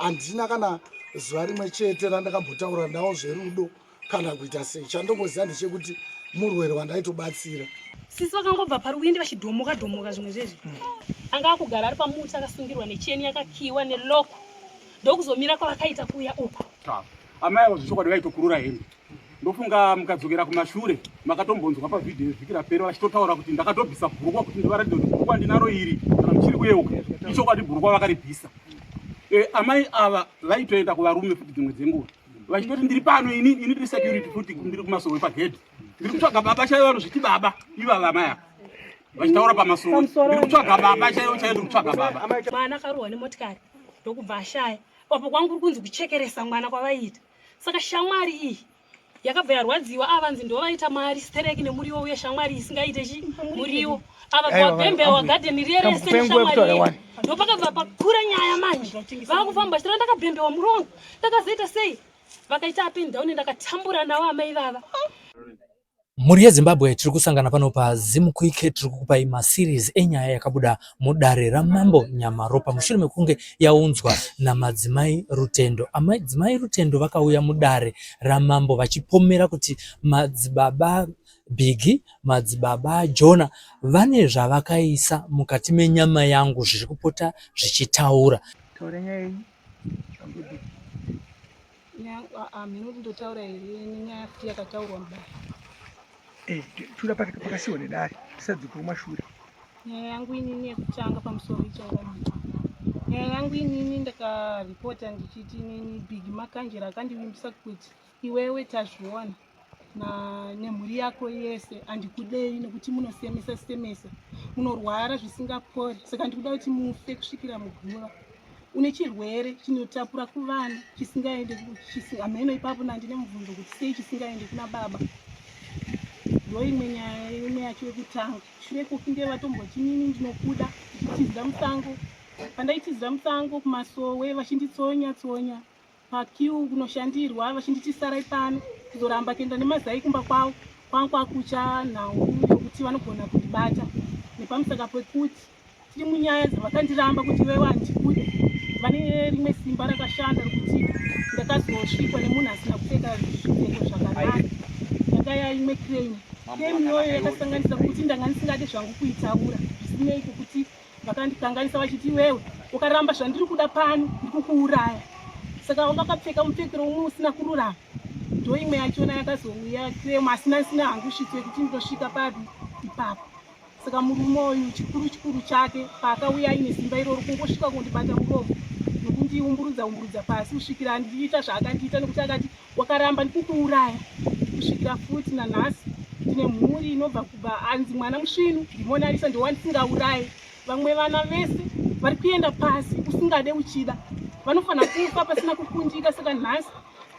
Handina kana zuva rimwe chete randakambotaura nawo zverudo kana kuita sei. Chandongoziva ndechekuti murwere wandaitobatsira. Sisi vakangobva paruwindi vachidhomoka dhomoka zvimwe zvezvi. Anga akugara ari pamuti akasungirwa necheni yakakiwa nelock ndokuzomira kwavakaita kuuya uku. Amai avo zvechokwadi vaitokurura hembe. Ndofunga mukadzokera kumashure makatombonzwa pavhidhiyo vhiki rapera vachitotaura kuti ndakatobvisa bhurukwa kuti ndivaratidze kuti bhurukwa ndinaro iri kana muchiri kuyeuka. Ichokwadi bhurukwa vakaribvisa. E, amai ava vaitoenda kuvarume futi dzimwe dzenguva vachitoti ndiri pano ini ini ndiri security futi ndiri kumasowe pagedhi ndiri kutsvaga baba chaivo vanozviti baba ivava amai ava vachitaura pamasowe ndiri kutsvaga baba chaivo chaivo ndiri kutsvaga baba. Mwana akarohwa nemotikari ndokubva ashaya apo kwangu kuri kunzi kuchekeresa mwana kwavaiita saka shamwari iyi yakabva yarwadziwa avanzi ndovaita mari stereki nemuriwo uye shamwari isingaite chi muriwo ava kwabhembewa gadheni riye rese neshamwari ndopakabva pakura nyaya manje vakufamba chitira ndakabhembewa murongo ndakazoita sei vakaita up and down ndakatambura navo amai vava. Mhuri yeZimbabwe tiri kusangana pano paZimQuick tiri kukupai maseries enyaya yakabuda mudare raMambo Nyamaropa mushure mekunge yaunzwa naMadzimai Rutendo. Amadzimai Rutendo vakauya mudare ramambo vachipomera kuti Madzibaba Biggie, Madzibaba Jonah vane zvavakaisa mukati menyama yangu zviri kupota zvichitaura. Taura nyaya yenyu. Hameno kuti ndotaura here nenyaya futi yakataurwa mudare. Eh, tura pakasiwa nedare tisadzoke kumashure. Nyaya yangu inini yekutanga pamusoro ichakadii. Nyaya yangu inini ndakaripota ndichiti inini Big Makanjera akandivimbisa kuti iwewe tazviona nemhuri yako yese handikudei nekuti munosemesa semesa munorwara zvisingapori saka ndikuda kuti mufe kusvikira muguva une chirwere chinotapura kuvana chisingaende hameno ipapo nandine mubvunzo kuti sei chisingaende kuna baba ndo imwe nyaya imwe yacho yekutanga shure kwokunge vatomboti nini ndinokuda ndichitizira musango pandaitizira musango kumasowe vachinditsonya tsonya paqueue kunoshandirwa vachinditi sarai pano kuzoramba kuenda nemazai kumba kwavo kwanga kwakucha nhau yokuti vanogona kundibata nepamusaka pekuti tiri munyaya dzavakandiramba kuti iwewe handikude vane rimwe simba rakashanda rekuti ndakazosvikwa nemunhu asina kupfeka zvipfeko zvakanaka yanga yaimwe crane crane iyoyo yakasanganisa kuti ndanga ndisingade zvangu kuitaura zvisinei kukuti Vakandikanganisa vachiti iwewe ukaramba zvandiri kuda pano ndikukuuraya. Saka wanga wakapfeka mupfekero umwe usina kururama. Ndo imwe yachona yakazouya kremu asina sina hangu svitso yekuti ndosvika papi ipapo. Saka murume uyu chikuru chikuru chake paakauya aine simba iroro kungosvika kundibata muromo nokundiumburudza umburudza pasi kusvikira andiita zvaakandiita nekuti akati wakaramba ndikukuuraya kusvikira futi nanhasi ndine mhuri inobva kubva anzi mwana musvinu ndimonalisa ndowandisingaurayi vamwe vana vese vari kuenda pasi usingade uchida vanofanira kufa pasina kukundika saka nhasi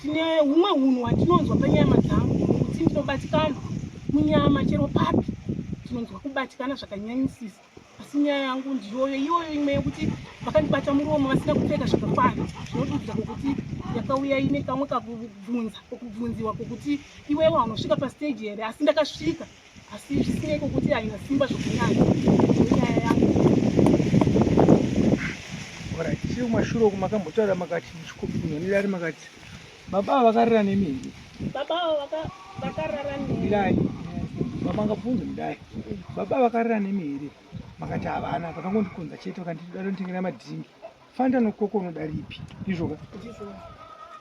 tine humwe hunhu hwandinonzwa panyama dzangu nokuti ndinobatikana munyama chero papi ndinonzwa kubatikana zvakanyanyisisa asi nyaya yangu ndiyoyo iyoyo imwe yekuti vakandibata muromo vasina kupfeka zvakakwana zvinodudza kwokuti yakauya ine kamwe kakubvunza kokubvunziwa kwokuti iwewe unosvika pastage here asi ndakasvika asi zvisinei kwokuti haina simba zvokunyanya nyaya yangu. Alright, chiri kumashure uku makambotaura makati chikopinwa nedare makati baba ava vakarara nemi here? Baba ava vakarara nemi. Mirai. Baba ngabvunze mudai. Baba vakarara nemi here? Makati havana, vakangondikonza chete vakanditi ndotengera madhingi. Fanta nokoko unoda ripi? Ndizvo ka? Ndizvo.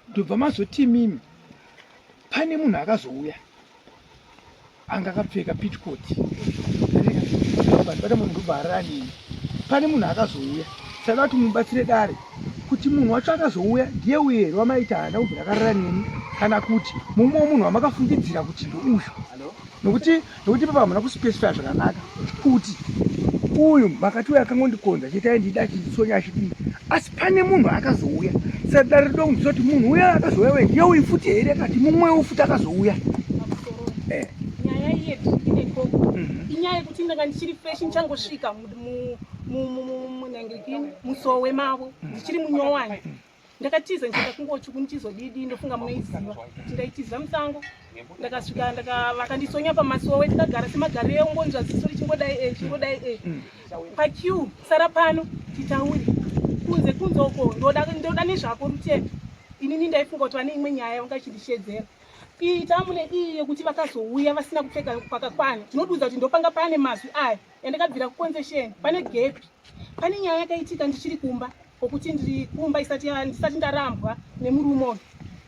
Ndobva mazoti mimi pane munhu akazouya anga akapfeka pitikoti bata munhu ndobva arara neni pane munhu akazouya saka kuti mubatsire dare kuti munhu wacho akazouya ndiye uye here wamaita haana kubvira akarara neni kana kuti mumwe wemunhu wamakafungidzira kuti ndouyu nokuti nokuti papa hamuna kuspecifya zvakanaka kuti uyu makati uyu akangondikonza chete aindida achitsonya achidii asi pane munhu akazouya saka dare rinoda kunzwisa kuti munhu uya akazouya uye ndiye uyu futi here kati mumwewo futi akazouya eh. nyaya iye inekoko mhm. inyaya yekuti ndanga ndichiri fresh ndichangosvika munhangirikini musowe mavo mhm. ndichiri munyowani mhm. Ndakatiza ndichienda kungochuku ndichizodidi ndofunga munoiziva kuti ndaitiza musango ndakasvika vakandisonya pamasowe tikagara semagariro eungonzwa ziso richingodai e chingodai e paq sara pano titaure. Kunze kunze uko ndoda ndoda nezvako Rutendo. Inini ndaifunga kuti vane imwe nyaya yavanga chindishedzera. Iyi tamune iyi yekuti vakazouya vasina kupfeka kwakakwana. Tinodudza kuti ndopanga pane mazwi aya yandakabvira kukonzesheni pane gepi. Pane nyaya yakaitika ndichiri kumba kokuti ndiri kumba isati ndisati ndarambwa nemurume uyu.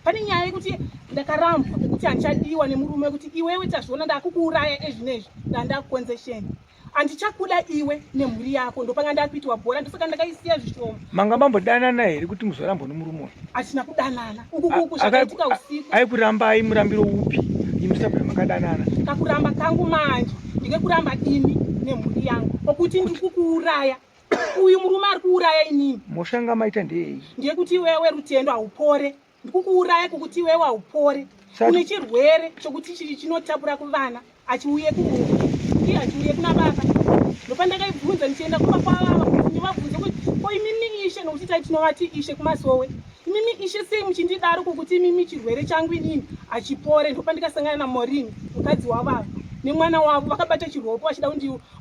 Pane nyaya yekuti ndakarambwa kokuti handichadiwa nemurume wekuti iwewe tazviona ndakukuuraya ezvinezvi ndandakukonzesheni. Handichakuda iwe nemhuri yako ndopanga ndakuitiwa bhora ndosaka ndakaisiya zvishoma. Manga mambodanana here kuti muzorambwa nomurume uyu? Hatina kudanana. Uku kuku zvakaitika usiku. Aikurambai murambiro upi imi musabvira makadanana? Kakuramba kangu manje ndikekuramba ini nemhuri yangu okuti ndikukuuraya. Uyu murume ari kuuraya inini. Mhosva yanga maita ndeyei? Ndeyekuti iwewe Rutendo haupore. Ndikukuuraya kukuti iwewe haupore. Une chirwere chokuti chiri chinotapura kuvana achiuye kumhuri iye achiuye kuna baba. Ndopandakaibvunza ndichienda kumba kwavava kuti ndivabvunze kuti ko imimi ishe nokuti tai tinovati ishe kumasowe imimi ishe sei muchindidaro kukuti imimi chirwere changu inini achipore. Ndopandikasangana naMaureen mukadzi wavava nemwana wavo vakabata chiropo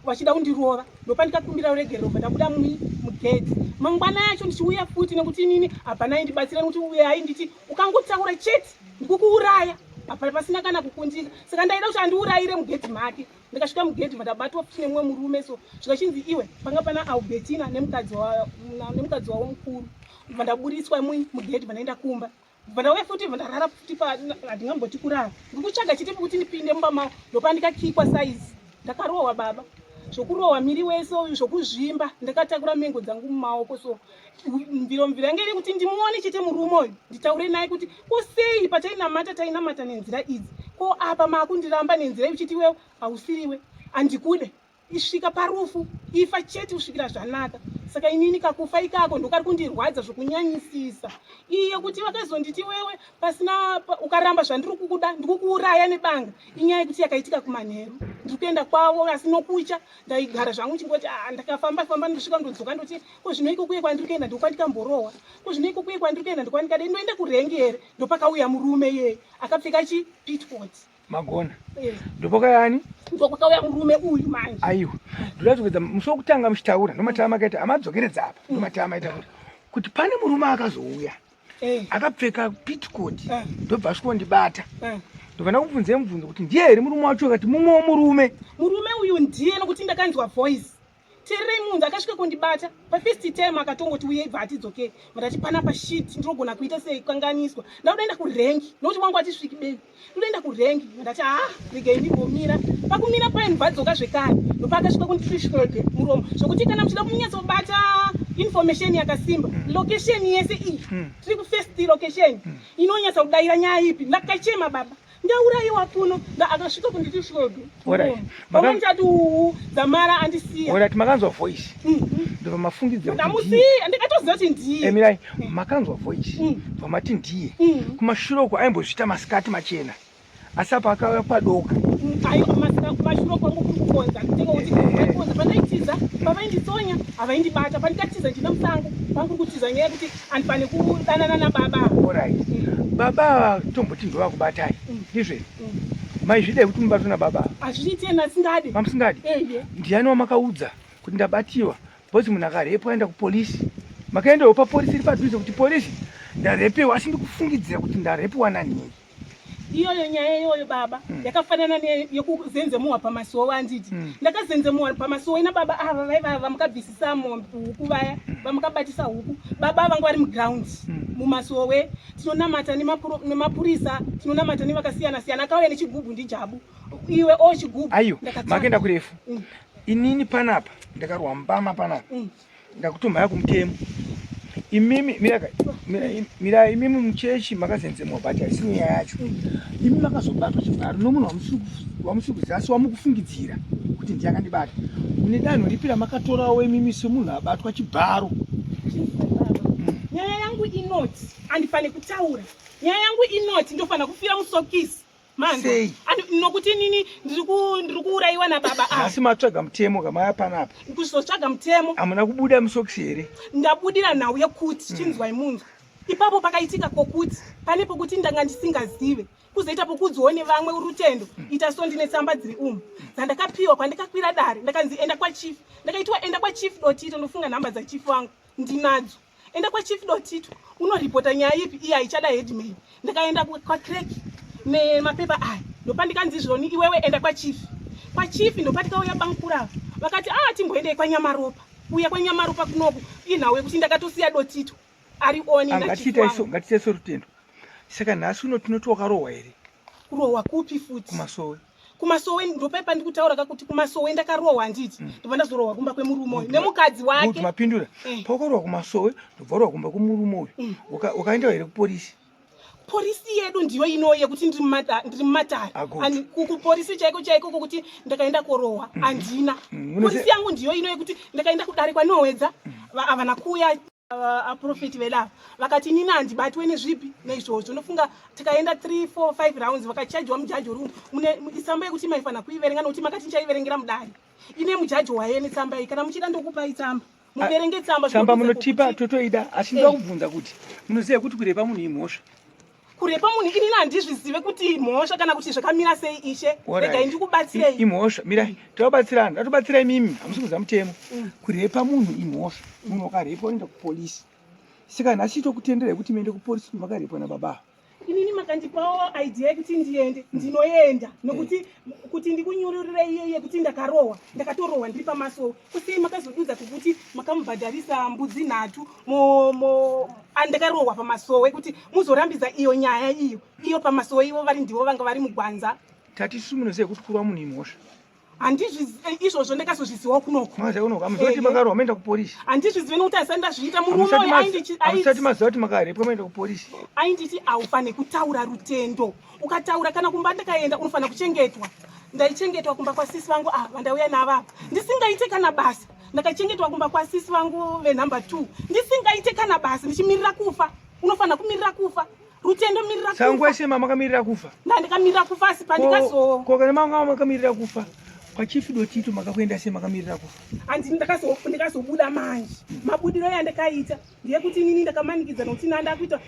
vachida kundirova. Ndopandikakumbira ruregerero bva ndabuda mugedhi. Mangwana yacho ndichiuya futi nekuti inini hapana aindibatsira nekuti uye ainditi ukangotaura chete ndikukuuraya apa pasina kana kukundika. Saka ndaida kuti andiurayire mugedhi make. Ndikasvika mugedhi bva ndabatwa futi nemumwe murume so zvikachinzi iwe panga pana Albertina nemukadzi wavo mukuru. Bva ndaburitswa mugedhi bva ndaenda kumba. Bva ndauya futi bva ndarara futi pa handingamboti kurara. Ndikutsvaga chete pekuti ndipinde mumba mavo ndopandikakikwa size. Ndakarohwa baba. Zvokurohwa miri wese uyu zvokuzvimba ndakatakura mengo dzangu mumaoko so mviro mviro yange iri kuti ndimuone chete murume uyu nditaure naye kuti ko sei patainamata tainamata nenzira idzi ko apa maakundiramba nenzira uchiti iwewe hausiriwe handikude isvika parufu ifa chete kusvikira zvanaka saka inini kakufa ikako ndokari kundirwadza zvokunyanyisisa iye kuti vakazonditi wewe pasina ukaramba zvandiri kukuda ndikukuuraya nebanga inyaya yekuti yakaitika kumanheru ndiri kuenda kwavo asi nokucha ndaigara zvangu chingoti ah, ndakafamba famba ndosvika ndodzoka ndoti ko zvino iko kuye kwandiri kuenda ndokwandikamborowha ko zvino iko kuye kwandiri kuenda ndokwandikadei ndoenda kurengi here ndopakauya murume iyeye akapfeka chipitpot Magona. Eh. Ndopakayani? Ndokwakauya murume uyu manje. Aiwa. Ndoda kuedza musi wekutanga muchitaura ndomataa makaita amadzokeredza apa ndomataa maita kuti kuti pane murume akazouya eh. akapfeka pitcoat eh. ndobva asvika ndibata ndobva ndakubvunzei mubvunzo kuti ndiye here murume wacho akati mumwe womurume murume uyu ndiye nokuti ndakanzwa voice Teererai munhu akasvika kundibata pafirst time akatongoti uye ibva atidzokei ndati panapa shit ndinogona kuita sei kukanganiswa ndakudaenda kurengi nokuti wangu atisviki bebi ndoenda kurengi ndati ah regei ndimbomira pakumira paye ndibva adzoka zvekare ndopaakasvika kunditishwege muromo zvokuti kana muchida kunyatsobata information yakasimba location yese iyi tiri kufirst location inonyatsa kudaira nyaya ipi ndakachema baba Ndaurayiwa kuno akasvika kunditi svodo. Pamwe ndichati uhu dzamara andisiya. Alright, makanzwa voice. Ndobva mafungidzira kuti ndamusiya ndikatoziva kuti ndiye. Emirai, makanzwa voice. Bva mati ndiye. Kumashure uko aimbozviita masikati machena. Asi apa akauya kwadoka. Ayo kumashure kwangu kuri kukonza. Nditenga kuti kukonza pandaitiza pavainditsonya havaindibata pandikatiza ndina musango pangu kutiza nyaya yekuti andifane kudanana nababa. Alright. Baba ava tomboti ndovakubatai. Ndizvo here? Maizvida kuti mubatwe nababa ava? Hazviite ndasingade. Mamusingadi? Ehe. Ndiani wamakaudza kuti ndabatiwa? Because munhu akarepwa aenda kupolisi. Makaendawo papolisi iri padhuze kuti polisi ndarepewa asi ndikufungidzira kuti ndarepiwa nanhingi. Iyoyo nyaya iyoyo baba yakafanana neyekuzenzemuwa pamasuwo anditi. Ndakazenzemuwa pamasuwo ina baba ava vaiva vamukabvisisa mombe huku vaya vamukabatisa huku. Baba vanga vari muground mumasuwo tinonamata nemapurisa tinonamata nevakasiyana siyana akauya nechigubhu ndijabu iwe o chigubhu. Ayo makaenda kurefu. Inini panapa ndakarwa mbama panapa. Ndakutomhaya kumutemo. Imimi miraka mira imimi muchechi makazenzemwa but haisi nyaya yacho. Imi makazobatwa chibharo nomunhu wamusiri kuziva asi wamukufungidzira kuti ndiye akandibata. Mune danho ripi ramakatorawo imimi semunhu abatwa chibharo? Nyaya yangu inoti andifane kutaura. Nyaya yangu inoti ndofana kufira musokisi. Sei? Nokuti inini ndiri kuurayiwa nababa ava. Asi matsvaga mutemo kamaya panapa. Kuzotsvaga mutemo. Hamuna kubuda musokisi here? Ndabudira nhau yekuti chinzwai munzwa. Ipapo pakaitika kokuti pane pokuti ndanga ndisingazive kuzoita pokudziwo nevamwe Rutendo ita so ndine tsamba dziri umu dzandakapiwa kwandikakwira dare ndakanzi enda kwachief ndakaitwa enda kwachief dotito ndofunga nhamba dzachief wangu ndinadzo. Enda kwachief Dotito unoripota nyaya ipi iye haichada headman. Ndakaenda kwacrack nemapepa aya ndopandikanzi izvoni iwewe enda kwachief. Kwachief ndopatikauya bankura vakati ah timboendei kwanyamaropa. Uya kwanyamaropa kunoku inhau yekuti ndakatosiya Dotito ari oni ah, ngatiita iso Rutendo. Saka nhasi uno tinoti wakarohwa here? Kurohwa kupi futi? Kumasowe. Kumasowe ndopai pandikutaura ka kuti kumasowe ndakarohwa handiti mm. Ndobva ndazorohwa kumba kwemurume uyu nemukadzi wake. Mapindura. Eh. Pawakarohwa kumasowe ndobva warohwa kumba kwemurume uyu. Mm. Wakaenda here kupolisi? Polisi yedu ndiyo ino yekuti ndiri mumatare. Kupolisi chaiko chaiko kokuti ndakaenda korohwa mm. handina. Mm. Polisi yangu ndiyo ino yekuti ndakaenda kudare kwaNowedza havana kuuya aprofeti vedu ava vakati inini handibatwe nezvipi neizvozvo ndofunga tikaenda 3 4 5 rounds vakachajiwa mujaji uri mune tsamba yekuti maifanira kuiverenga nokuti makati ndichaiverengera mudare ine mujaji waye netsamba iyi kana muchida ndokupai tsamba muverenge tsamba tsamba munotipa totoida asi ndoda eh. kubvunza kuti munoziva kuti kurepa munhu imhosva kurepa munhu inini handizvizive kuti mhosva kana kuti zvakamira sei ishe regai ndikubatsirei imhosva mirai tobatsirana ndatobatsira imimi hamusi kuziva mutemo mm. kurepa munhu imhosva munhu wakarepwa unoenda kupolisi saka nhasi tokutenderai kuti muende kupolisi kuti makarepwa nababa inini makandipawo idea yekuti ndiende ndinoenda nokuti eh. kuti ndikunyururire iye yekuti ndakarohwa ndakatorohwa ndiri pamasowe kusei makazodudza kukuti makamubhadharisa mbudzi nhatu andakarohwa pamasowe kuti muzorambidza iyo nyaya iyo iyo pamasowe ivo vari ndivo vanga vari mugwanza tati isu munoziva kuti kurwa munhu imhosva handizvizive izvozvo ndakazozvizivawo kunoko kunoko makarohwa maenda kupolisi handizvizive nokuti asati ndazviita murume uyu ainditi maziva kuti makarepwa maenda kupolisi ainditi haufanire kutaura Rutendo ukataura kana kumba ndakaenda unofanira kuchengetwa ndaichengetwa kumba kwasisi vangu ava ah, vandauya navo ava ndisingaite kana basa ndakachengetwa kumba kwasisi vangu venumber 2 ndisingaite kana basa ndichimirira kufa unofanira kumirira kufa Rutendo mirira kufa. Sangu wese mama makamirira kufa. Nda ndikamirira kufa asi pandikazo. Ko kana manga makamirira kufa. Kwa chief Dotito makakuenda sei makamirira kufa? Andi ndakazo ndikazobuda manje. Mabudiro yandakaita ndeyekuti inini ndakamanikidza nokuti nanda kuita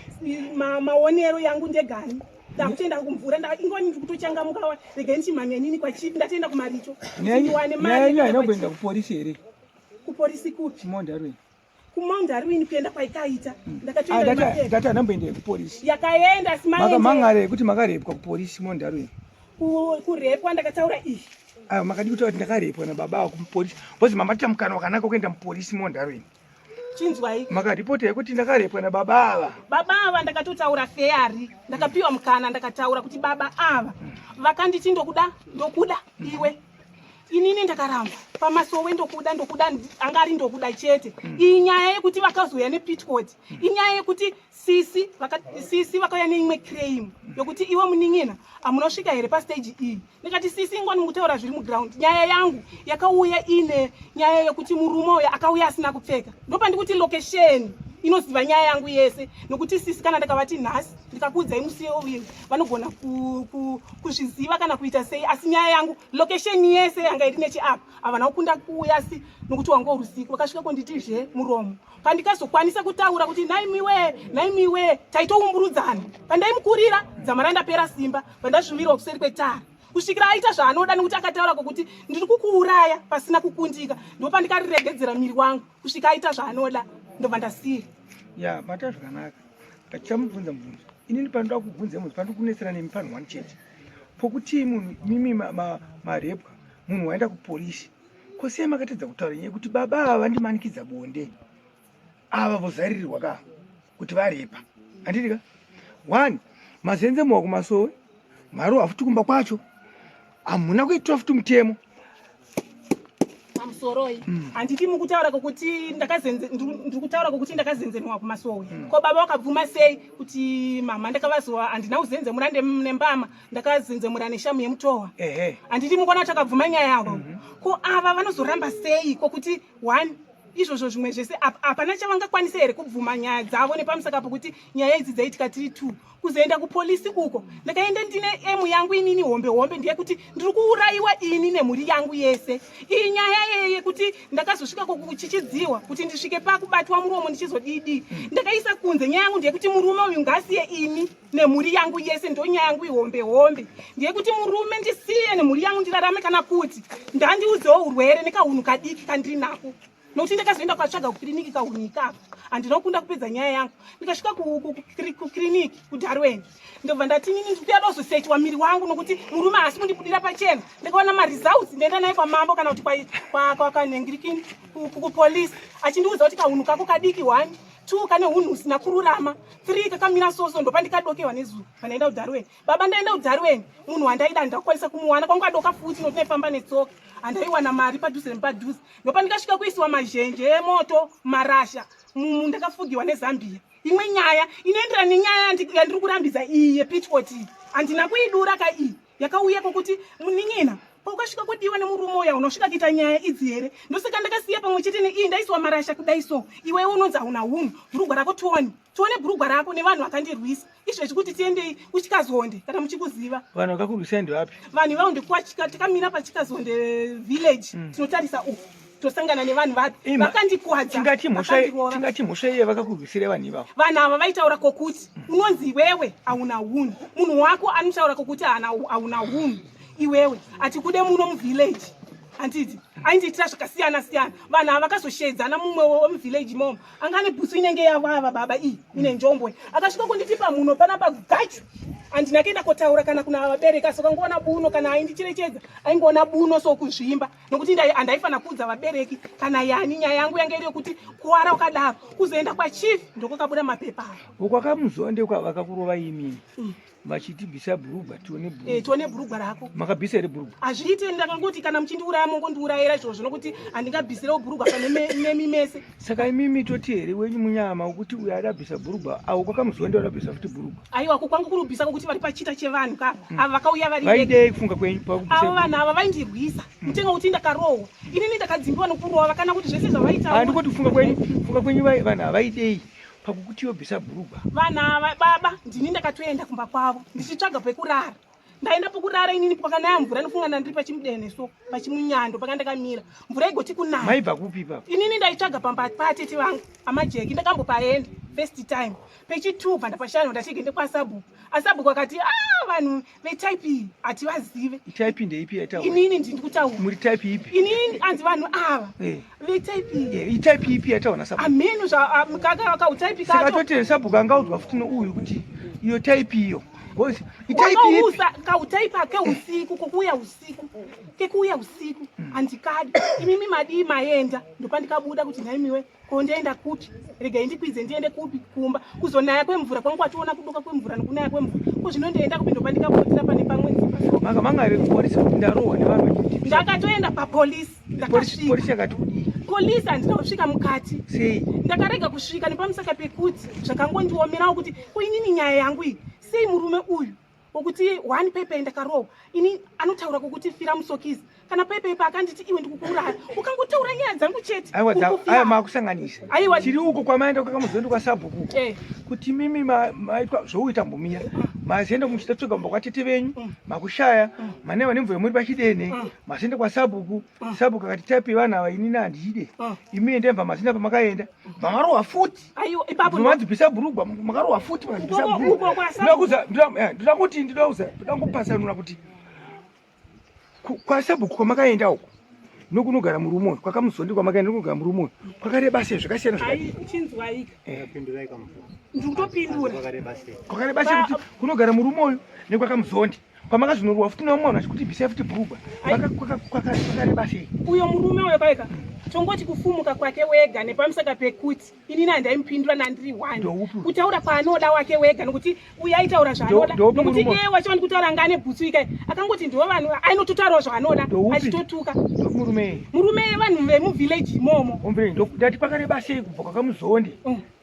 ma, maonero yangu ndegani. Ndakutoenda kumvura ingoni ndiri kutochangamuka wa regai ndichimhanya inini kwa chief ndatoenda kumaricho. Ndiwane mari. Nyaya haina kuenda kupolisi here? Kupolisi kupi? Chimonda rwe. kuMount Darwin kuenda kwaikaita hmm. ndakatoenda ah, ndamboenda kupolisi yakaenda asi makamangara yekuti makarepwa kupolisi Mount Darwin kurepwa ndakataura izvi ayo makadi kutaura kuti ndakarepwa nababa avo kumupolisi because mama tita mukana wakanaka kuenda mupolisi Mount Darwin chinzwai makaripota yekuti ndakarepwa nababa ava baba ava ndakatotaura feyari ndakapiwa mukana ndakataura kuti baba ava vakanditi ndokuda ndokuda iwe inini ndakaramba pamasowe ndokuda ndokuda anga ari ndokuda chete mm. iyi nyaya yekuti vakazouya nepitcot mm. inyaya yekuti sisi vaka, sisi vakauya neimwe claim yokuti iwe munin'ina amunosvika here pastage iyi ndikati sisi ingwani mukutaura zviri muground nyaya yangu yakauya ine nyaya yekuti murume uyo akauya asina kupfeka ndopandikuti location inoziva nyaya yangu yese nokuti sisi kana ndakavati nhasi ndikakuudzai musi uyu vanogona kuzviziva kana kuita sei asi nyaya yangu location yese yanga iri nechiapa havana kukunda kuuya asi nokuti wanga urusiku vakasvika konditi zve muromo pandikazokwanisa kutaura kuti naimiwe naimiwe taitoumburudzana pandaimukurira dzamara ndapera simba pandazvimirwa kuseri kwetara kusvikira aita zvaanoda nekuti akataura kokuti ndiri kukuuraya pasina kukundika ndopandikariregedzera miri wangu kusvika aita zvaanoda ndobva ndasiya ya mata zvakanaka ndichamubvunza mubvunzo inini panoda kubvunza mubvunzo panoda kunetsera nemi panhu one chete pokuti munhu mimi marepwa munhu waenda kupolisi ko sei makatadza kutaura nyaya yekuti baba ava vandimanikidza bonde ava vozaririrwa ka kuti varepa handiti ka one mazenze muwa kumasowe marohwa futi kumba kwacho hamuna kuitwa futi mutemo pamusoroi mm. handiti mukutaura kokuti ndakazenze ndiri kutaura kokuti ndakazenzenwa kumasowe mm. ko baba wakabvuma sei kuti mama ndakavazowa handina kuzenzemura nembama ndakazenzemura neshamu yemutowa handiti mukuona kuti akabvuma nyaya yavo mm -hmm. ko ava vanozoramba sei kokuti one izvozvo zvimwe zvese hapana chavangakwanisa here kubvuma nyaya dzavo nepamusaka pokuti nyaya idzi dzaitika tiri two kuzoenda kupolisi uko ndakaenda ndine emu yangu inini hombe hombe ndeyekuti ndiri kuurayiwa ini nemhuri yangu yese iyi nyaya yeye yekuti ndakazosvika kuchichidziwa kuti ndisvike pakubatwa muromo ndichizodidi ndakaisa kunze nyaya yangu ndeyekuti murume uyu ngasiye ini nemhuri yangu yese ndo nyaya yangu ihombe hombe ndeyekuti murume ndisiye nemhuri yangu ndirarame kana kuti ndandiudzewo urwere nekahunhu kadiki kandiri nako nokuti ndakazoenda kwatsvaga kukiriniki kahunhu ikako Handina kukunda kupedza nyaya yangu. Ndikasvika kukiriniki kuDarwen, ndobva ndati inini ndikuya dozosechiwa miri wangu nokuti murume haasi kundibudira pachena. Ndikaona maresults, ndaenda naye kwamambo kana kuti kwanhengirikini kupolisi, achindiudza kuti kahunhu kako kadiki, 1 2 kane hunhu husina kururama, 3 kakamira soso. Ndopandikadokewa nezuro pandaenda kuDarwen. Baba, ndaenda kuDarwen, munhu wandaida handakukwanisa kumuwana. Kwangu adoka futi nokuti ndaifamba netsoka, handaiwana mari padhuze nepadhuze. Ndopandikasvika kuisiwa mazhenje emoto, marasha mumu, ndakafugiwa neZambia. Imwe nyaya inoenderana nenyaya yandiri kurambidza iyi yepitchpot iyi, handina kuidura ka. Iyi yakauya kwokuti munin'ina paukasvika kudiwa nemurume uya, unosvika kuita nyaya idzi here? Ndosaka ndakasiya pamwe chete neiyi. Ndaisiwa marasha kudai so, iwewe unonzi hauna hunhu, bhurugwa rako tione, tione bhurugwa rako. Nevanhu vakandirwisa izvezvi kuti tiendei kuChikazonde, kana muchikuziva. Vanhu vakakurwisai ndevapi? Vanhu ivavo ndikuwachika, takamira paChikazonde village, tinotarisa uku, tosangana nevanhu vapi vakandikwadza. Tingati mhosva, vakandirova. Tingati mhosva iye vakakurwisira vanhu ivavo? Vanhu ava vaitaura kokuti unonzi iwewe hauna hunhu, munhu wako anotaura kokuti hauna hunhu iwewe, hatikude muno muvillage, handiti? Aindiitira zvakasiyana siyana. Vanhu ava vakazoshedzana mumwe wemuvillage imomo anga ane bhutsu inenge yavo ava baba, iyi ine njombwe. Akasvika kunditi pamuno panapa gachu. Handina kuenda kotaura kana kuna vabereki, asi akangoona buno, kana aindicherechedza aingoona buno sokuzvimba, nokuti handaifanira kuudza vabereki kana yani. Nyaya yangu yange iri yekuti kuwara wakadaro, kuzoenda kwachief ndokwakabuda mapepa aya. Ukwakamuzuva ndekwa vakakurova imini vachiti bvisa bhurugwa tione bhurugwa. Tione bhurugwa rako. Makabvisa here bhurugwa? Hazviite. Ndakangoti kana muchindiuraya mongondiurayira izvozvo, nokuti handingabvisirewo bhurugwa pane nemi mese. Saka imimi toti here wenyu munyama wekuti uyo adabvisa bhurugwa, avo kwakamuzuva ndio adabvisa futi bhurugwa? Aiwa, kwangu kurubvisa kwokuti vari pachita chevanhu ka, ava vakauya vari vega. Vaidei kufunga kwenyu pakubvisa? Avo vanhu ava vaindirwisa mutenga kuti ndakarohwa inini, ndakadzimbiwa nokurova kana kuti zvese zvavaitaura. Handikoti kufunga kwenyu vanhu havaidei pakukuti yobvisa bhurugwa? Vanhu ava baba, ndini ndakatoenda kumba kwavo ndichitsvaga pekurara. Ndaenda pokurara inini, pakanaya mvura, nofunga ndandiri pachimudene so pachimunyando, paka ndakamira mvura igoti kunaya. Maibva kupi ipapo? Inini ndaitsvaga pamba patete vangu amajeki. Ndakambopaenda first time, pechi2 bva ndapashano, ndachigende kwasabhuku. Asabhuku akati a vanhu vetype iyi hativazive. Type ndeipi yataura? Inini ndini kutaura. Muri type ipi? Inini anzi vanhu ava vetype iyi. Itype ipi yataura nasabhuku? Amhenu zvaukautype Saka kacho. Toti sabhuku angaudzwa futi nouyu kuti iyo type iyo. Because itype ipi? Wakausa kautype keusiku, kokuuya usiku, kekuuya usiku handikadi. Imimi madii maenda? Ndopandikabuda kuti nhaimiwe, ko ndienda kupi? Regai ndikwidze ndiende kupi? Kumba. Kuzonaya kwemvura kwangu, kwationa kudoka kwemvura nokunaya kwemvura, ko zvino ndienda kupi? Ndopandikapotera pane pamwe dzimba so. Manga manga kupolisi kuti ndarohwa nevanhu vachiti? Ndakatoenda papolisi, ndakasvika. Polisi yakati kudii? Polisi handina kusvika mukati. Sei? Ndakarega kusvika nepamusaka pekuti zvakangondiomerawo kuti ko inini nyaya yangu iyi, sei murume uyu wokuti one pepe ndakarohwa ini anotaura kokuti fira musokisi, kana pepepe akanditi iwe ndikukuuraya, ukangotaura nyaya dzangu chete, Aiwa, uri kufira. Aiwa, makusanganisa. Aiwa. Tiri uko kwamaenda kwakamuzoenda kwasabhuku kuti mimi maitwa zvouita mbumira, mazoenda muchitatsvega kumba kwatete venyu, makushaya manaiwa nemvura, muri pachidene, mazoenda kwasabhuku, sabhuku akati type yevanhu ava inini handiide, imi endai. Bva mazoenda pamakaenda, bva futi. Aiwa, ipapo Manzibvisa bhurugwa, makarohwa futi, makazibvisa Uko bhurugwa. Ndoda kuti ndoda kupasanura kuti kwasabhuku kwamakaenda uko nokunogara murume uyu, kwakamuzondi kwamakaenda nokunogara murume uyu kwakareba sei? Zvakasiyana zvakadii? Ai, chinzwaika. Pindurai kamubvunzo. Ndikutopindura. Kwakareba sei? Kwakareba sei kuti kunogara murume uyu nekwakamuzondi kwamakazonorwa futi nevamwe vanhu vachikuti bvisai futi bhurugwa, kwakareba sei? Uyo murume uyo kwaika tongoti kufumuka kwake wega nepamusaka pekuti inini handaimupindura nandiri one. Ndoupi? Kutaura kwaanoda wake wega, nokuti uyo aitaura zvaanoda. Ndoupi Nokuti murume? iye wacho ndikutaura anga ane bhutsu ikai, akangoti ndiwo vanhu ainototaurawo zvaanoda. Ndoupi? Achitotuka. Murume? Murume, vanhu vemuvillage imomo. Omvere, ndati kwakareba sei kubva kwakamuzondi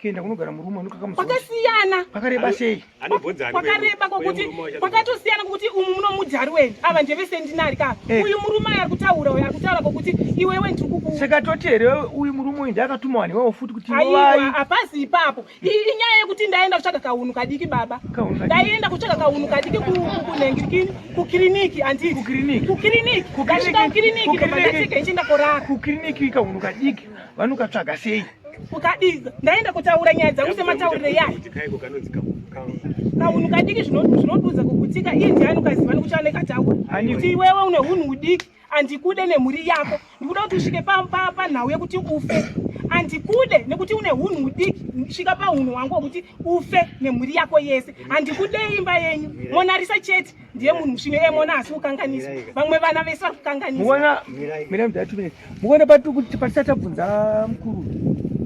kuenda kunogara murume nokwakamuzondi? Kwakasiyana. Kwakareba sei? Anobvunza ani? Kwakareba kwakuti kwakatosiyana, kokuti umu muno mudharweni, ava ndevesendinari ka. Uyu murume ayo ari kutaura, uyu ari kutaura kokuti iwewe ndiri kuku Saka toti here uyu murume uyu ndiakatuma vanhu ivavo futi kuti Aiwa, vai? hapasi ipapo. Iyi inyaya yekuti ndaenda kutsvaga kahunhu kadiki baba. Kahunhu kadiki. Ndaenda kutsvaga kahunhu kadiki kunhengirikini, kukiriniki, handiti? Kukiriniki. Ukadii ndaenda kutaura nyaya dzangu semataurire yayo. Kahunhu kadiki zvinodudza kugutsika iye ndiani ukaziva nekuti anenge ataura kuti iwewe une hunhu hudiki andikude nemhuri yako ndikuda kuti usvike panhau yekuti ufe andikude nekuti une hunhu hudiki svika pahunhu hwangu hwekuti ufe nemhuri yako yese handikudei imba yenyu monarisa chete ndiye munhu musvino iye mona asi kukanganisa vamwe vana vese vari kukanganisa mukuona patiri patisati tabvunza mukuru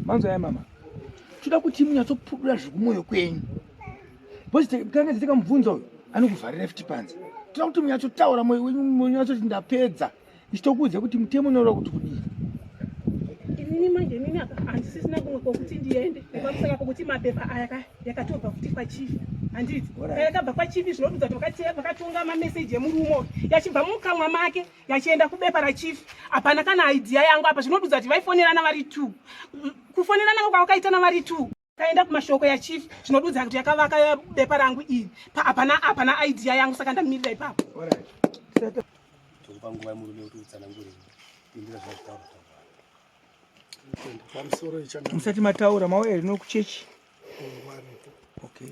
manzwa ya mama toda kuti munyatsopudura zvekumwoyo kwenyu because tanga tikamubvunza uyu anokuvharira futi panze toda kuti munyatsotaura mwoyo wenyu munyatsoti ndapedza ichitokuudza kuti mutemo unoreva kuti kudii inini manje inini handisisina kumwe kwokuti ndiende nepamusaka pokuti mapepa aya yakatobva futi kwachifi handiti yakabva kwachifi zvinodudza kuti vakatonga mameseji emurume uyu yachibva mukamwa make yachienda kubepa rachifi hapana kana idea yangu apa zvinodudza kuti vaifonerana vari two kufonerana kwavakaitana vari two kaenda kumashoko yachief zvinodudza kuti yakavaka bepa rangu iri hapana hapana idea yangu saka ndamirira ipapo tokupa nguva yemurume kuti utsanangure indira zvazvitaura pamusoro ichanga musati mataura mauya here nokuchechi okay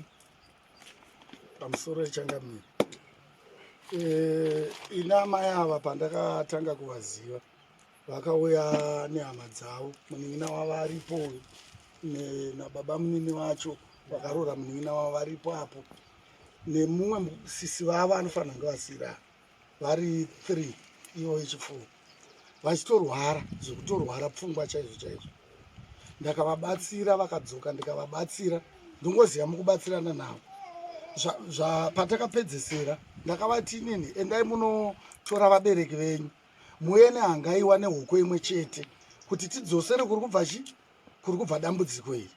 pamusoro ichangamire eh, ini amai ava pandakatanga kuvaziva vakauya nehama dzavo munin'ina wavo aripo uyu nababa munini vacho vakaroora munin'ina wavo varipo apo nemumwe sisi vavo anofanira kunge vasira vari three ivo vechipfuwo vachitorwara zvekutorwara pfungwa chaizvo chaizvo ndakavabatsira vakadzoka ndikavabatsira ndongoziva mukubatsirana navo patakapedzesera ndakavati inini endai munotora vabereki venyu muuye nehangaiwa nehuku imwe chete kuti tidzosere kuri kubva chi kuri kubva dambudziko iri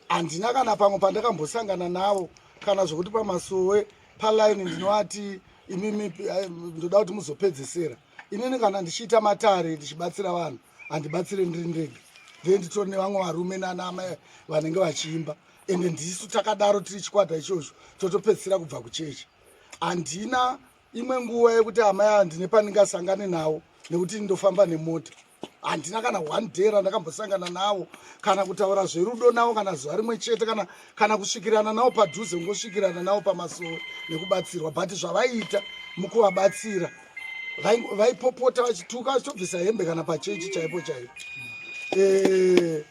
handina kana pamwe pandakambosangana navo kana zvokuti pamasowe palaini ndinovati imimi eh, ndoda kuti muzopedzesera inini kana ndichiita matare ndichibatsira vanhu handibatsire ndiri ndega ndee nditori nevamwe varume nana vanenge vachiimba ende ndisu takadaro tiri chikwata ichocho totopedzisira kubva kuchechi handina imwe nguva yekuti amai ava ndine pandingasangane navo nekuti ndofamba nemota handina kana one day randakambosangana navo kana kutaura zverudo navo kana zuva rimwe chete kana, kana kusvikirana navo padhuze kungosvikirana navo pamasowe nekubatsirwa but zvavaiita mukuvabatsira vaipopota vachituka vachitobvisa hembe kana pachechi chaipo chaipo eh,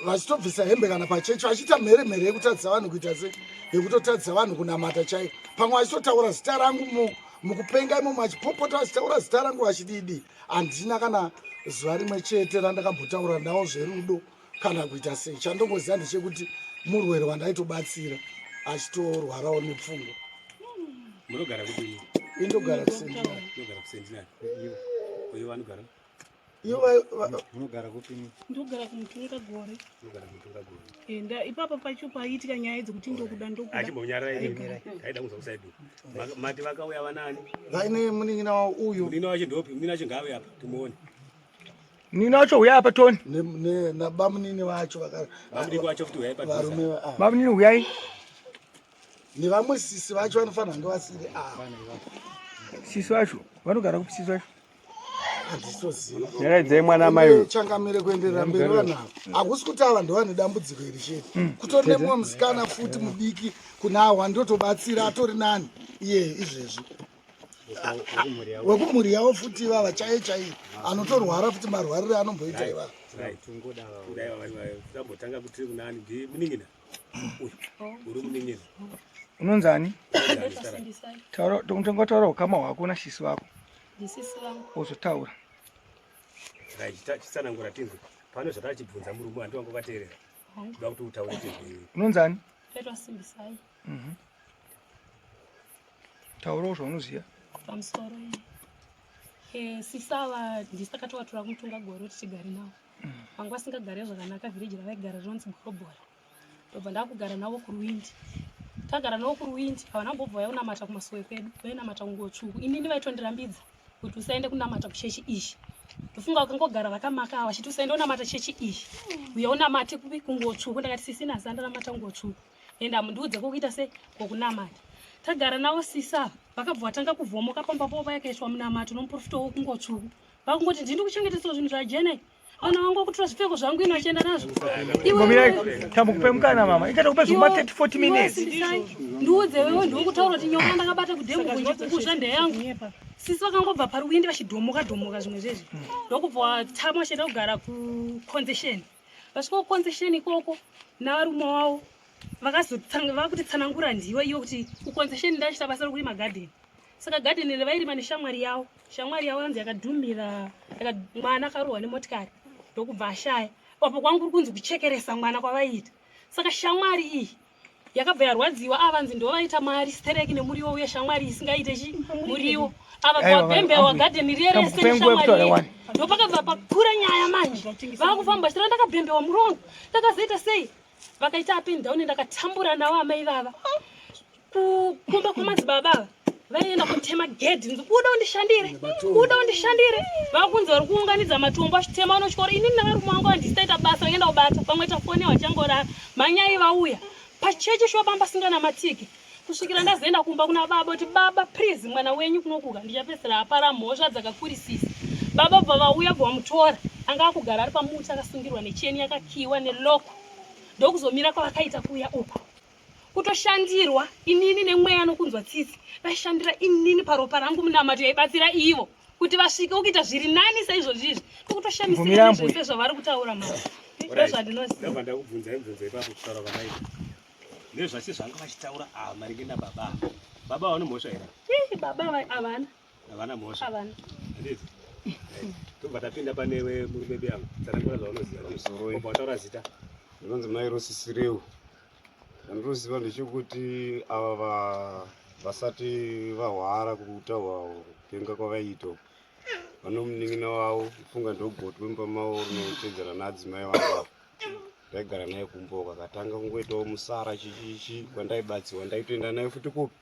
vachitobvisa hembe kana pachechi vachiita mhere mhere yekutadzisa vanhu kuita se yekutotadzisa vanhu kunamata chaiyo pamwe vachitotaura zita rangu mukupenga imomo vachipopota vachitaura zita rangu vachididi handina kana zuva rimwe chete randakambotaura nawo zverudo kana kuita sei chandongoziva ndechekuti murwere wandaitobatsira achitorwarawo nepfungwa munogara kudini indogara kusendinari unogara kusendinari uyo vanogara Unogara kupi? Ndogara kumutunga gore. Unogara kumutunga gore. Enda ipapo pacho paiitika nyaya dzekuti ndokuda ndokuda. Achimbonyarara ini. Taida kunzwa kusaidi. Mati vakauya vanani? Vaine munin'ina wavo uyu. Munin'ina wacho ndopi? Munin'ina wacho ngaave apa timuone. Munin'ina wacho huyai apa toni. Nabamunini vacho vaka. Bamunini wacho futi huyai padhuze. Varume ah. Bamunini huyai. Nevamwe sisi vacho vanofanira kunge vasiri ava. Sisi vacho vanogara kupi sisi vacho? Nyaradzai mwana amai uyu. Changamire kuenderera mberi vanhu ava. Hakusi kuti ava ndovane dambudziko iri chete. Hmm. Kutori nemumwe musikana futi mudiki kuna awa ndotobatsira atori nani iye izvezvi. Wekumhuri yavo futi ivava chaiye chaiye anotorwara futi marwarire anomboita ivava. Tambotanga kuti kunani ndi munin'ina. Uyu uri munin'ina. Unonzani? Taura taura ukama hwako nasisi vako. Ndisisi vangu. Ozotaura. Chitsanangura tinzwe. Pane zvatachibvunza murume handi wanga wakateerera. Kuda kuti utaure tinzwe. Unonzani? Petwa Simbisai. Mhm. Taurawo zvaunoziva. Pamusoro iyi. Eh, sisi ava ndisu takatovatora kumutunga gore kuti tigare navo. Vanga vasingagare zvakanaka vhireji ravaigara rinonzi Gorobhora. Ndobva ndakugara navo kuRuwindi. Tagara navo kuRuwindi havana kumbobva vainamata kumasowe kwedu, vainamata kunguo tsvuku. Inini vaitondirambidza kuti usaende kunamata kuchechi iyi. Ndofunga vakangogara vakamaka ava vachiti usaende kunamata chechi iyi. Uya unamate kupi kunguo tsvuku. Ndakati sisi nhasi andanamata kunguo tsvuku. Ende hamundiudze kwokuita sei kwokunamata. Tagara navo sisi ava vakabva vatanga kuvhomoka pamba pavo payakaiswa munamato nomuprofita wokunguo tsvuku. Vakungoti ndini kuchengeteswa zvinhu zvaJenai. Vana vangu vakutora zvipfeko zvangu ino achienda nazvo. Tambokupe mukana mama. Ikata kupe zvuma 30 40 minutes. Ndiudze wewe ndiwe kutaura kuti nyoka ndakabata kudhemu kunjikukuzva ndeyangu. Sisi vakangobva paruwindi vachidhomoka dhomoka zvimwe zvezvi. Ndokubva watama vachienda kugara kuconcession. Vasvika kuconcession ikoko navarume wavo vakazotanga vakutitsanangura ndiwe iyo kuti kuconcession ndachita basa rokurima garden. Saka garden iri vairima neshamwari yavo. Shamwari yavo yanzi yakadhumira mwana akarohwa nemotikari ndokubva ashaya. Apo kwangu kuri kunzi kuchekeresa mwana kwavaiita. Saka shamwari iyi yakabva yarwadziwa ava nzi ndovaita mari stereki nemuriwo uye shamwari isingaite chi muriwo ava bvabhembewa gadheni riye rese neshamwari ndopakabva pakura nyaya manje vakufamba chitira ndakabhembewa murongo ndakazoita sei vakaita up and down ndakatambura navo amai vava kumba kwamadzibaba ava vaienda kutema gedhi nzi kuda undishandire kuda undishandire vakunzi vari kuunganidza matombo achitema unotyora inini navarume vangu vandisitaita basa vaenda kubata pamwe tafonewa changorara mhanyai vauya pachechi shuwa pamba singanamatiki kusvikira ndazoenda kumba kuna baba kuti baba please mwana wenyu kunokuka ndichapedzisira apara mhosva dzakakurisisa baba bva vauya bva vamutora anga akugara ari pamuti akasungirwa necheni yakakiwa neloko ndokuzomira kwavakaita kuya uku kutoshandirwa inini nemweya nokunzwa tsitsi vaishandira inini paropa rangu munamato yaibatsira ivo kuti vasvike ukuita zviri nani saizvozvi izvi tokutoshamisira zvese zvavari kutaura mama ndozvandinoziva ndakubvunza ibvunzo ipapo kutaura kwamaita nezvase zvanga vachitaura ava maringe nababa ava baba vane mhosva here baba havana havana mhosva havana handiti tobva tapinda panewe murume beyangu tsanangura zvaunoziva obva wataura zita ndinonzi mai rosisireu Chandinoziva ndechekuti ava vasati vahwara kutaura kupenga kwavaiita uku vano munin'ina wavo funga ndogotwe mumba mavo rinotedzana naadzimai vangu ava ndaigara naye kumba uko akatanga kungoitawo musara chichichi kwandaibatsirwa ndaitoenda naye futi kupi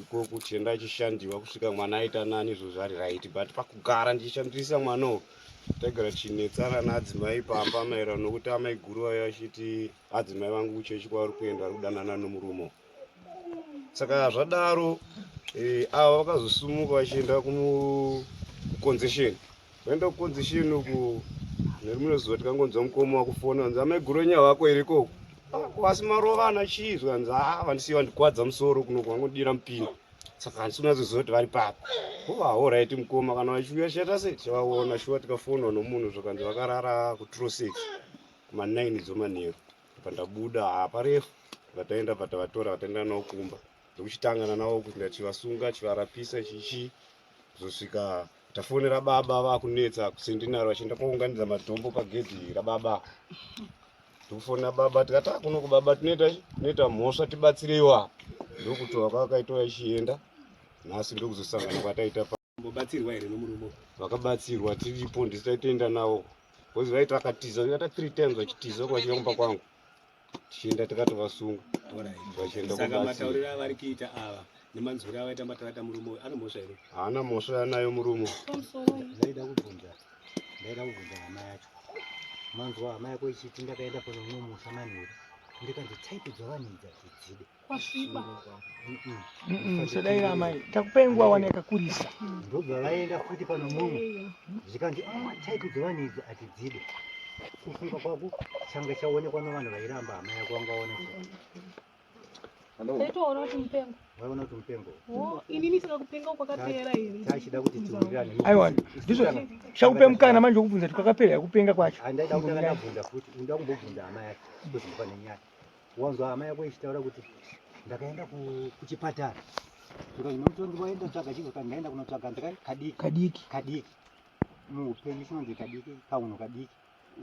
ikoko tichienda achishandiwa kusvika mwana aita nani izvozvo ari right but pakugara ndichishandirisa mwana uyu taigara tichinetsana naadzimai pamba maererano nokuti amaiguru vayo vachiti adzimai vangu kuchechi kwavari kuenda vari kudanana nomurume saka zvadaro eh, ava vakazosumuka vachienda kuconcession vaenda kuconcession uku nerimwe zuva tikangonzwa mukoma wakufona anzi amaiguru enyu havako here ikoko ah, asi marovana chii zvikanzi haa ah, vandisiya vandikwadza musoro kuno kwangodira mupini saka handisi kunatsoziva kuti vari papi oahoraiti mukoma kana vachiuya tichaita sei tichavaona shuwa tikafonwa nomunhu zvikanzi vakarara kutrosex kuma 9 dzomanheru pandabuda haparefu vataenda patavatora vataenda navo kumba ndokuchitangana navo kuti ndachivasunga chivarapisa chichi kuzosvika tafonera baba vakunetsa kusendinaro vachienda kwaunganidza matombo pagedhi rababa ndikufonera baba tikati ah, kuno kubaba tinoita tinoita mhosva tibatsireiwo apa ndokutoa kwakaitwa vachienda nhasi ndokuzosangana kwataita Mbobatsirwa here nomurume? Vakabatsirwa tiripo ndisi taitoenda navo because vaiti vakatiza vakaita three times vachitiza kwachiya kumba kwangu tichienda tikatovasunga vachienda saka matauriro avari kuita ava nemanzwiro avaita matavata murume uyu ane mhosva here? Haana mhosva yanayo murume. Ndaida kubvunza ndaida kubvunza hama yacho manzwa hama yako ichiti ndakaenda pano mumwe musha manheru ndikanzi type dzavanhu idzi hadzidzide kwasviba sadaira amai takupai nguva wana yakakurisa ndobva vaenda futi pano mumwe zvikanzi ah, type dzevanhu idzi hatidzide kufunga kwako changa chaonekwa nevanhu vairamba hama yako wanga waona Taitoona kuti mupengo. Waiona kuti mupengo. Oh, inini saka kupenga kwakapera here? Tachida kuti tiwirirane. Aiwa, ndizvo chakupe mukana manje wokubvunza kuti kwakapera here kupenga kwacho. Handaida kutanga ndabvunza futi, unoda kumbobvunza hama yake kuti pane nyaya. Wanzwa hama yako ichitaura kuti ndakaenda kuchipatara. Zvikanzi nomutongi waenda tsvaga chii zvikanzi ndaenda kunotsvaga ndaka kadiki. Kadiki. Kadiki. Muupenyu chinonzi kadiki, kaunhu kadiki.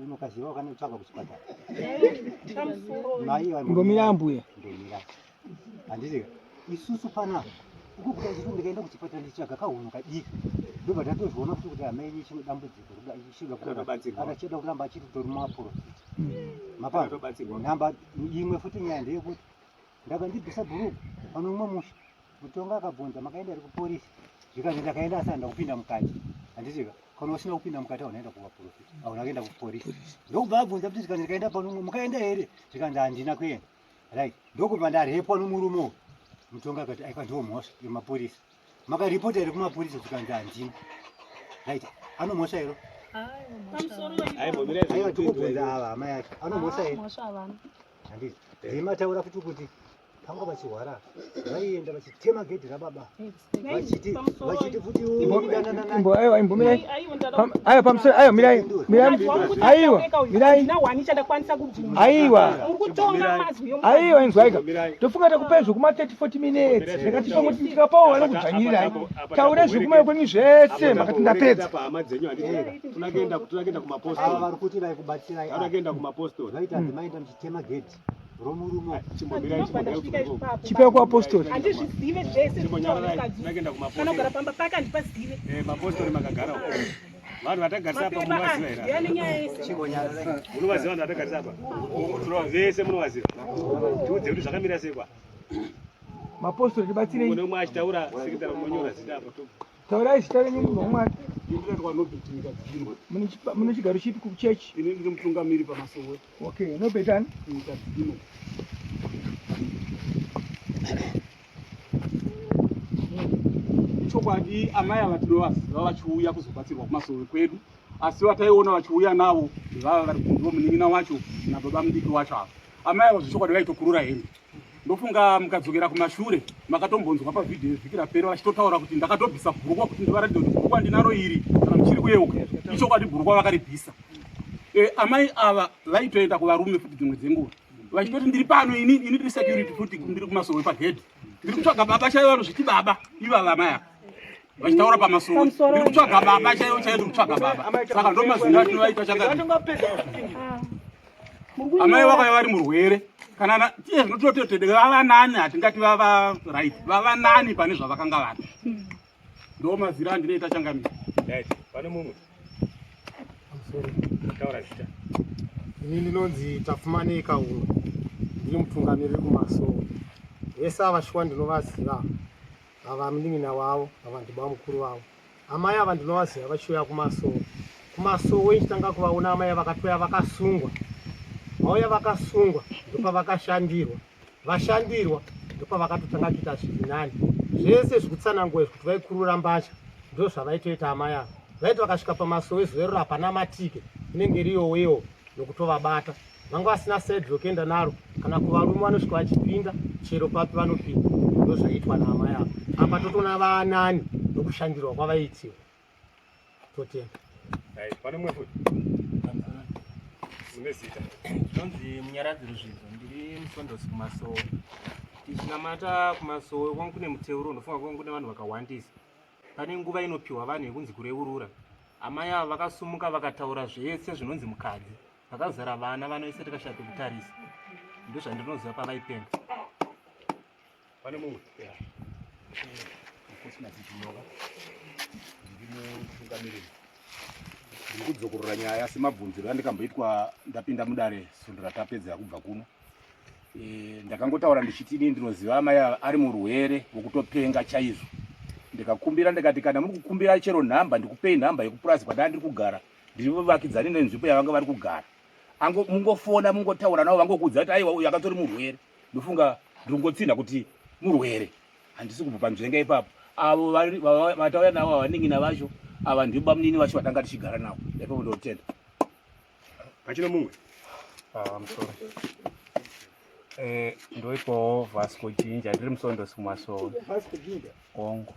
Unokaziva wakanotsvaga kuchipatara. Mai Ngomira ambuya. Ngomira. Handiti isusu panapa uko kuda chito ndikaenda kuchipatara ndichitsvaga kahunhu kadiki ndobva tatozviona futi kuti hama yenyu ichine dambudziko achida kuramba achititori mumaprofita mapaa nhamba imwe futi nyaya ndeyekuti ndakandibvisa bhuruku pane umwe musha mutonga akabvunza makaenda ri kuporisi zvikanzi ndakaenda asi handina kupinda mukati handitika kana usina kupinda mukati haunaenda kuvaprofita hauna kuenda kuporisi ndokubva abvunza kuti zvikanzi ndikaenda pane umwe mukaenda here zvikanzi handina kuenda right ndokubva ndarepwa nomurume uyu mutonga akati aika ndiwo mhosva yemapurisa makaripota here kumapurisa zvikanzi handina right ano mhosva here? Aiwa tikubvunza ava amai acho anomhosva here? Handiti ndimataura futi kuti panga vachihwara vaienda vachitema gedhi rababa vachiti vachiti futi Imbo aiwa imbomirai. Aiwa pamusoro aiwa mirai mirai aiwa mirai aiwa aiwa inzwaika tofunga takupai zvekuma 30 40 minutes ndakati pamwe tikapawo vanokudzvanyirirai taure zvekumai kwenyu zvese makati ndapedza hama dzenyu handiti tunakenda tunakenda kumapostori ava vari kuti vaikubatsirai tunakenda kumapostori vaita hanzi maenda muchitema gedhi romurume chimbomirai chimbomirai chipai kuapostori handizvizive zvese Chimbonyararai, tunakenda kana kumapostori kugara pamba pake handipazive eh mapostori makagara uko vanhu vatagarisa apa mapepa munovaziva here ndiyane nyaya yese munovaziva vanhu vatagarisa apa vese munovaziva tiudze kuti zvakamira sei kwa mapostori tibatsirei umwe neumwe achitaura sekretary munonyora zita apo to taurai zita renyu munhu wamwari Ndinoitwa Norbert Nyikadzino. Mune chigaro chipi kuchechi Ini ndiri mutungamiri pamasowe okay Norbert ani Nyikadzino. Ichokwadi amai ava tinovaziva vachiuya kuzobatsirwa kumasowe kwedu, asi vataiona vachiuya navo ndevava vari kundivo munin'ina wacho nababa mudiki wacho ava. Amai ava zvechokwadi vaitokurura hembe. Ndofunga mukadzokera kumashure makatombonzwa pavhidhiyo vhiki rapera vachitotaura kuti ndakatobvisa bhurukwa kuti ndivaratidze kuti bhurukwa ndinaro iri kana muchiri kuyeuka. Ichokwadi bhurukwa vakaribvisa. E, amai ava vaitoenda kuvarume futi dzimwe dzenguva vachitoti ndiri pano ini ini ndiri security futi ndiri kumasowe pagedhi ndiri kutsvaga baba chaivo vanozviti baba ivava amai ava vachitaura pamasowe ndiri kutsvaga baba chaivo chaivo ndiri kutsvaga baba saka ndo mazino atinovaita chakadii amai vakauya vari murwere kana tiye zvinotototede vava nani hatingati vava right vava nani pane zvavakanga vari ndo maziro andinoita changamire right pane mumwe taura zita Ini ndinonzi Tapfumanei Kauro, ndiri mutungamiriri kumasowe. Vese ava shuwa ndinovaziva, ava munin'ina wavo, ava ndibaba mukuru vavo. Amai ava ndinovaziva vachiuya kumasowe. Kumasowe ndichitanga kuvaona amai vakatouya vakasungwa. Vauya vakasungwa ndopavakashandirwa. Vashandirwa ndopavakatotanga kuita zviri nani. Zvese zvekutsanangura izvi kuti vaikurura mbatya ndozvavaitoita amai ava. Vaiti vakasvika pamasowe zuva iroro hapana matike inenge iriyowewo nokutovabata. Vanga vasina side rokuenda naro kana kuvarume vanosvika vachipinda chero papi vanopinda ndozvaiitwa naamai ava. Apa totoona vaanani nokushandirwa kwavaiitiwa. Totenda. Right pane mumwe futi mune zita Ndinonzi Munyaradzi Ruzvidzo, ndiri musondosi kumasowe. Tichinamata kumasowe kwangu kune muteuro, ndofunga kwangu kune vanhu vakawandisa. Pane nguva inopiwa vanhu yekunzi kureurura. Amai ava vakasumuka vakataura zvese zvinonzi mukadzi. Pakazara vana vanoisa tikashaya pekutarisa. Ndozvandinoziva pavaipenga. Pane mumwe Cosmas Chinyoka ndiri mutungamiriri ndiri kudzokorora nyaya semabvunziro andikamboitwa ndapinda mudare svondo ratapedza kubva kuno e, ndakangotaura ndichiti ini ndinoziva amai ava ari murwere wekutopenga chaizvo ndikakumbira ndikati kana muri kukumbira chero nhamba ndikupei nhamba yekupurazi kwandaa ndiri kugara ndiri vakidzani nenzvimbo yavanga vari kugara ango mungofona mungotaura navo vangokuudza kuti aiwa uyu akatori murwere ndofunga ndiri kuti murwere handisi kubva panzvenga ipapo avo vatauya navo avanin'ina vacho ava ndivo bamunini vacho vatanga tichigara navo ipapo ndotenda pachine mumwe Pamusoro. Eh, ndoipawo Vasco Jinja, ndiri musondosi kumasowe. Vasco Jinja. Hongu.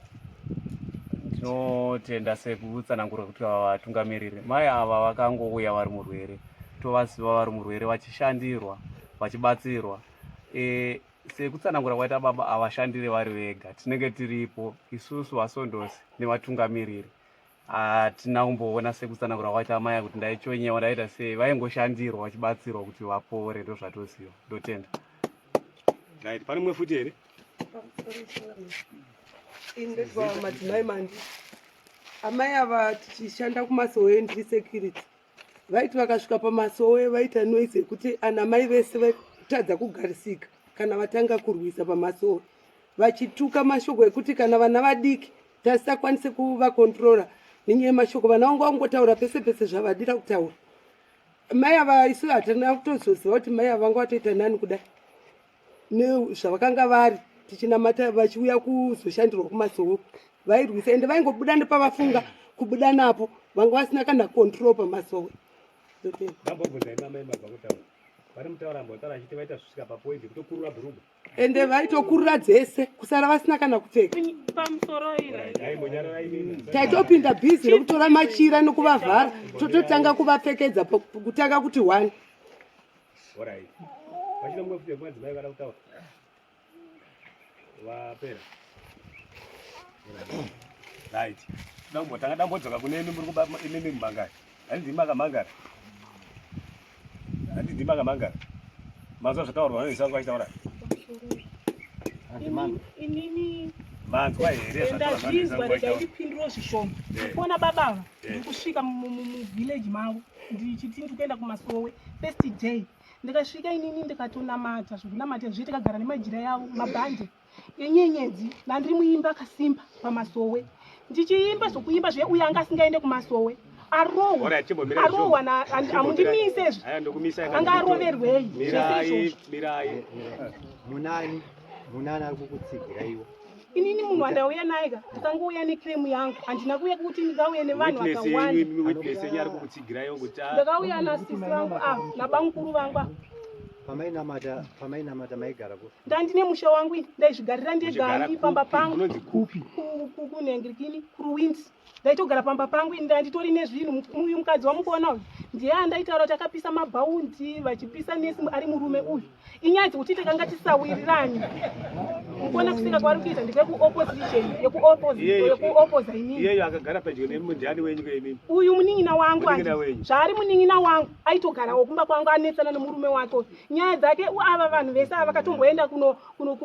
Ndinotenda sekutsanangura kuti ava vatungamiriri. Mai ava vakangouya vari murwere. Tovaziva vari murwere vachishandirwa, vachibatsirwa. Eh, sekutsanangura kwaita baba avashandire vari vega. Tinenge tiripo isusu vasondosi nevatungamiriri. Hatina kumboona sekutsanangura kwaita amai kuti ndaichonyewa ndaita sei, vaingoshandirwa vachibatsirwa kuti vapore, ndozvatoziva. Ndotenda. Right, pane mumwe futi here? Ini ndoitwa madzimai Mandi. Amai ava tichishanda kumasowe ndiri security. Vaiti vakasvika pamasowe vaita noise yekuti ana mai vese vaitadza kugarisika kana vatanga kurwisa pamasowe. Vachituka mashoko ekuti kana vana vadiki tasisakwanise kuvakontrora nenyaya yemashoko vana vangu vangotaura pese pese zvavadira kutaura. Mai ava isu hatina kutozoziva kuti mai ava vanga vatoita nani kudai nezvavakanga vari tichinamata vachiuya kuzoshandirwa kumasowe vairwisa ende vaingobuda nepavafunga. kubuda napo vanga vasina kana control pamasowe. Ndambobvunza imi amai mabva kutaura. Vari mutaura ambotaura achiti vaita zvisvika papoindi kutokurura bhurugwa. Ende vaitokurura dzese kusara vasina kana kupfeka. Pamusoro Taitopinda busy rekutora machira nekuvavhara tototanga kuvapfekedza kutanga kuti one. Alright. Vachida mumwe futi madzimai vada kutaura. Vapera. Right. Ndambotanga ndambodzoka kune imi muri kuba imimi mumangari. Hanzi ndimi makamangara. Hanzi ndimi makamangara. Manzwa zvataurwa vanoisa vachitaura. Inini Manzwa here ndazvinzwa rega ndipinduro zvishoma. Ndikuona baba ava ndikusvika muvillage mavo ndichiti ndikuenda kumasowe first day ndikasvika inini ndikatonamata zvekunamata zviye tikagara nemajira yavo mabhande enyenyedzi ndandiri muimba akasimba pamasowe ndichiimba zvokuimba zve uyo anga asingaende kumasowe arohwa arohwa hamundimise izvi anga aroverwei zvese izvozvo munani munani ari kukutsigira iwo inini munhu wandauya naye ka ndikangouya necrem yangu handina kuuya kuti ndingauye nevanhu vakawanda ndakauya nasisi vangu ava nabamukuru vangu ava pamainamata pamainamata maigara ku ndandine musha wangu ini ndaizvigarira ndegani pamba pangu kunhengirikini kuruwindi ndaitogara pamba pangu ini ndanditori nezvinhu uyu mukadzi wamukuona uyu ndiye andaitaura kuti akapisa mabhaundi vachipisa nesi ari murume uyu inyaya dzekuti takanga tisawirirani mukuona kuseka kwaari kuita ndekekuopposition yekuopoza inini iyeyo akagara pedyo nemi ndiani wenyu ke imimi uyu munin'ina wangu zvaari munin'ina wangu aitogarawo kumba kwangu anetsana nemurume wake nyaya dzake ava vanhu vese ava vakatomboenda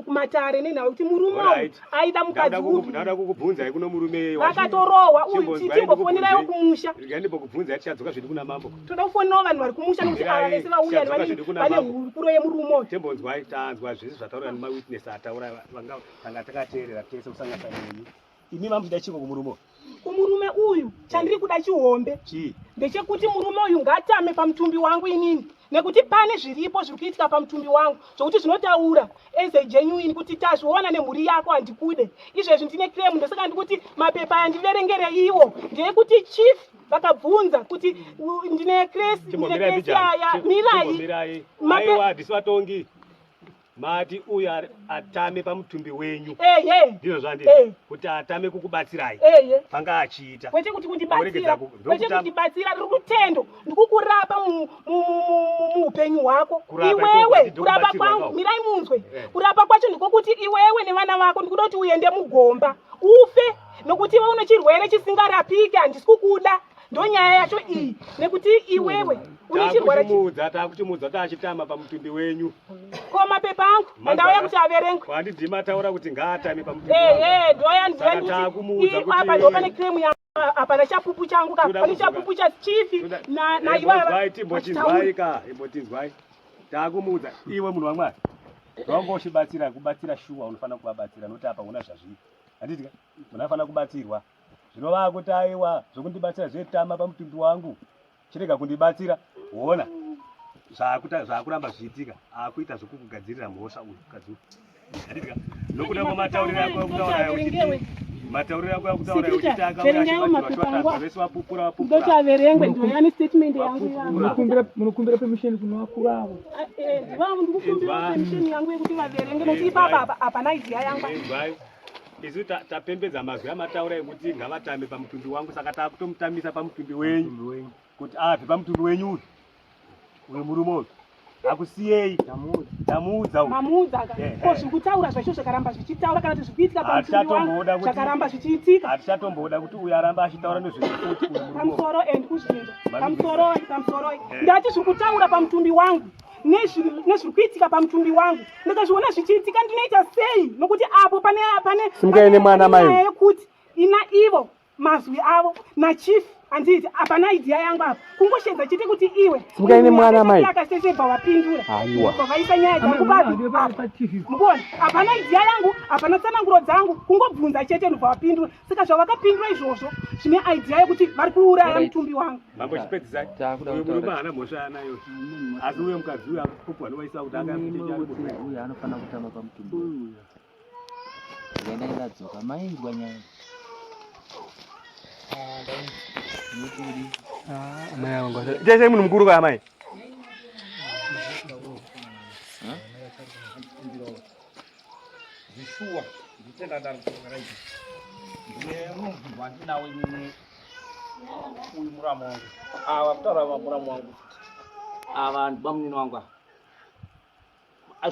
kumatare nenhau yekuti murume uyu aida mukadzi upi ndauda kukubvunzai kuno murume vakatorohwa uyu timbofoneraiwo kumusha regai ndimbokubvunzai tichadzoka zvedu kuna mambo toda kufonerawo vanhu vari kumusha nekuti ava vese vauya vane hurukuro yemurume uyu timbonzwai tanzwa zvese zvataura nemawitness ataura vanga tanga takateerera tese kusanganisa nemi imi mamuchida chiko kumurume uyu kumurume uyu chandiri kuda chihombe chii ndechekuti murume uyu ngatame pamutumbi wangu inini nekuti pane zviripo zviri kuitika pamutumbi wangu zvokuti zvinotaura as a genuine kuti tazviona nemhuri yako handikude izvezvi ndine claim ndosaka ndikuti mapepa aya ndiverengere iwo ndeyekuti chief vakabvunza kuti ndine kresi aya mirai aiwa handisi vatongi Mati uyo atame pamutumbi wenyu. Ehe. Ndizvo zvandiri. Eh. Kuti atame kukubatsirai. Ehe. Panga achiita. Kwete kuti kundibatsira. Kwete kundibatsira riri rutendo. Ndikukurapa muupenyu hwako. Iwewe kurapa kwangu mirai munzwe. Eh. Kurapa kwacho ndikokuti iwewe nevana vako ndikuda kuti uende mugomba. Ufe nokuti iwe une chirwere chisingarapike handisi kukuda. Ndonyaya yacho iyi nekuti iwewe une chirwere takuchimuudza takuchimuudza kuti achitama pamutumbi wenyu. Ko mapepa angu andauya kuti averengwe. Wandidhima ataura kuti ngaatame pamutumbi. Eh eh ndoya ndoya ndikuti apa ndo pane claim yangu apa na chapupu changu ka pane chapupu cha chief na na ivava. Timbotinzwai ka imbotinzwai. Takumuudza iwe munhu waMwari. Wanga uchibatsira kubatsira shuwa unofanira kuvabatsira nokuti apa una zvazviri. Handiti ka munhu anofanira kubatsirwa. Zvino vakuti aiwa zvokundibatsira zvetama pamutumbi wangu chirega kundibatsira wona zvakuta zvakuramba zvichiitika akuita zvokukugadzirira mhosva uyu mukadzi uyu handitika nokuda kwamatauriro ako akutaura uchiti matauriro ako akutaura uchiti akauya vese vapupura vapupura ndoti averengwe ndoyani statement yangu munokumbira munokumbira permission kuno vakuru avo eh, ndivavo ndikukumbira permission yangu yekuti vaverenge nokuti ipapa apa hapana idea yangu Isu tapembedza mazwi amataura ekuti ngavatame pamutumbi wangu saka takutomutamisa pamutumbi wenyu kuti abve pamutumbi wenyu uyu uyu murume uyu akusiyei tamuudza uyu mamuudza ka eh, ko eh. zviri kutaura zvacho zvakaramba zvichitaura kana kuti zviri kuitika pamutumbi wangu zvakaramba zvichiitika hatichatomboda kuti uyu arambe achitaura nezvekuti uyu murume pamusoro and kuzvinza pamusoro pamusoro eh. ndati zviri kutaura pamutumbi wangu nezviri kuitika pamutumbi wangu ndikazviona zvichiitika ndinoita sei nokuti apo pane pane simukai nemwana mai yekuti ina ivo mazwi avo nachief handiiti hapana idea yangu apa kungoshedza chete kuti iwe simukai nemwana mai akasesebva vapindura aiwa vaisa nyaya dzangu papi mukuona hapana idea yangu hapana tsananguro dzangu kungobvunza chete ndobva vapindura saka zvavakapindura izvozvo zvine idea yekuti vari kuuraya mutumbi wangu Mambo chipedzisai. Uyu murume haana mhosva yaanayo. Asi uyo mukadzi uyo akupupu anovaisa kuti anga uyu anofanira kutamba pamutumbi uyu. Ndanga ndadzoka mainzwa nyaya. Chai munhu mukuru kwa amai. Zvishuwa nditenda ndaraita. Ndine mubvunzo wandinawo inini uyu muramu wangu. Ava kutaura muramu wangu futi. Ava ndibamunini wangu ava.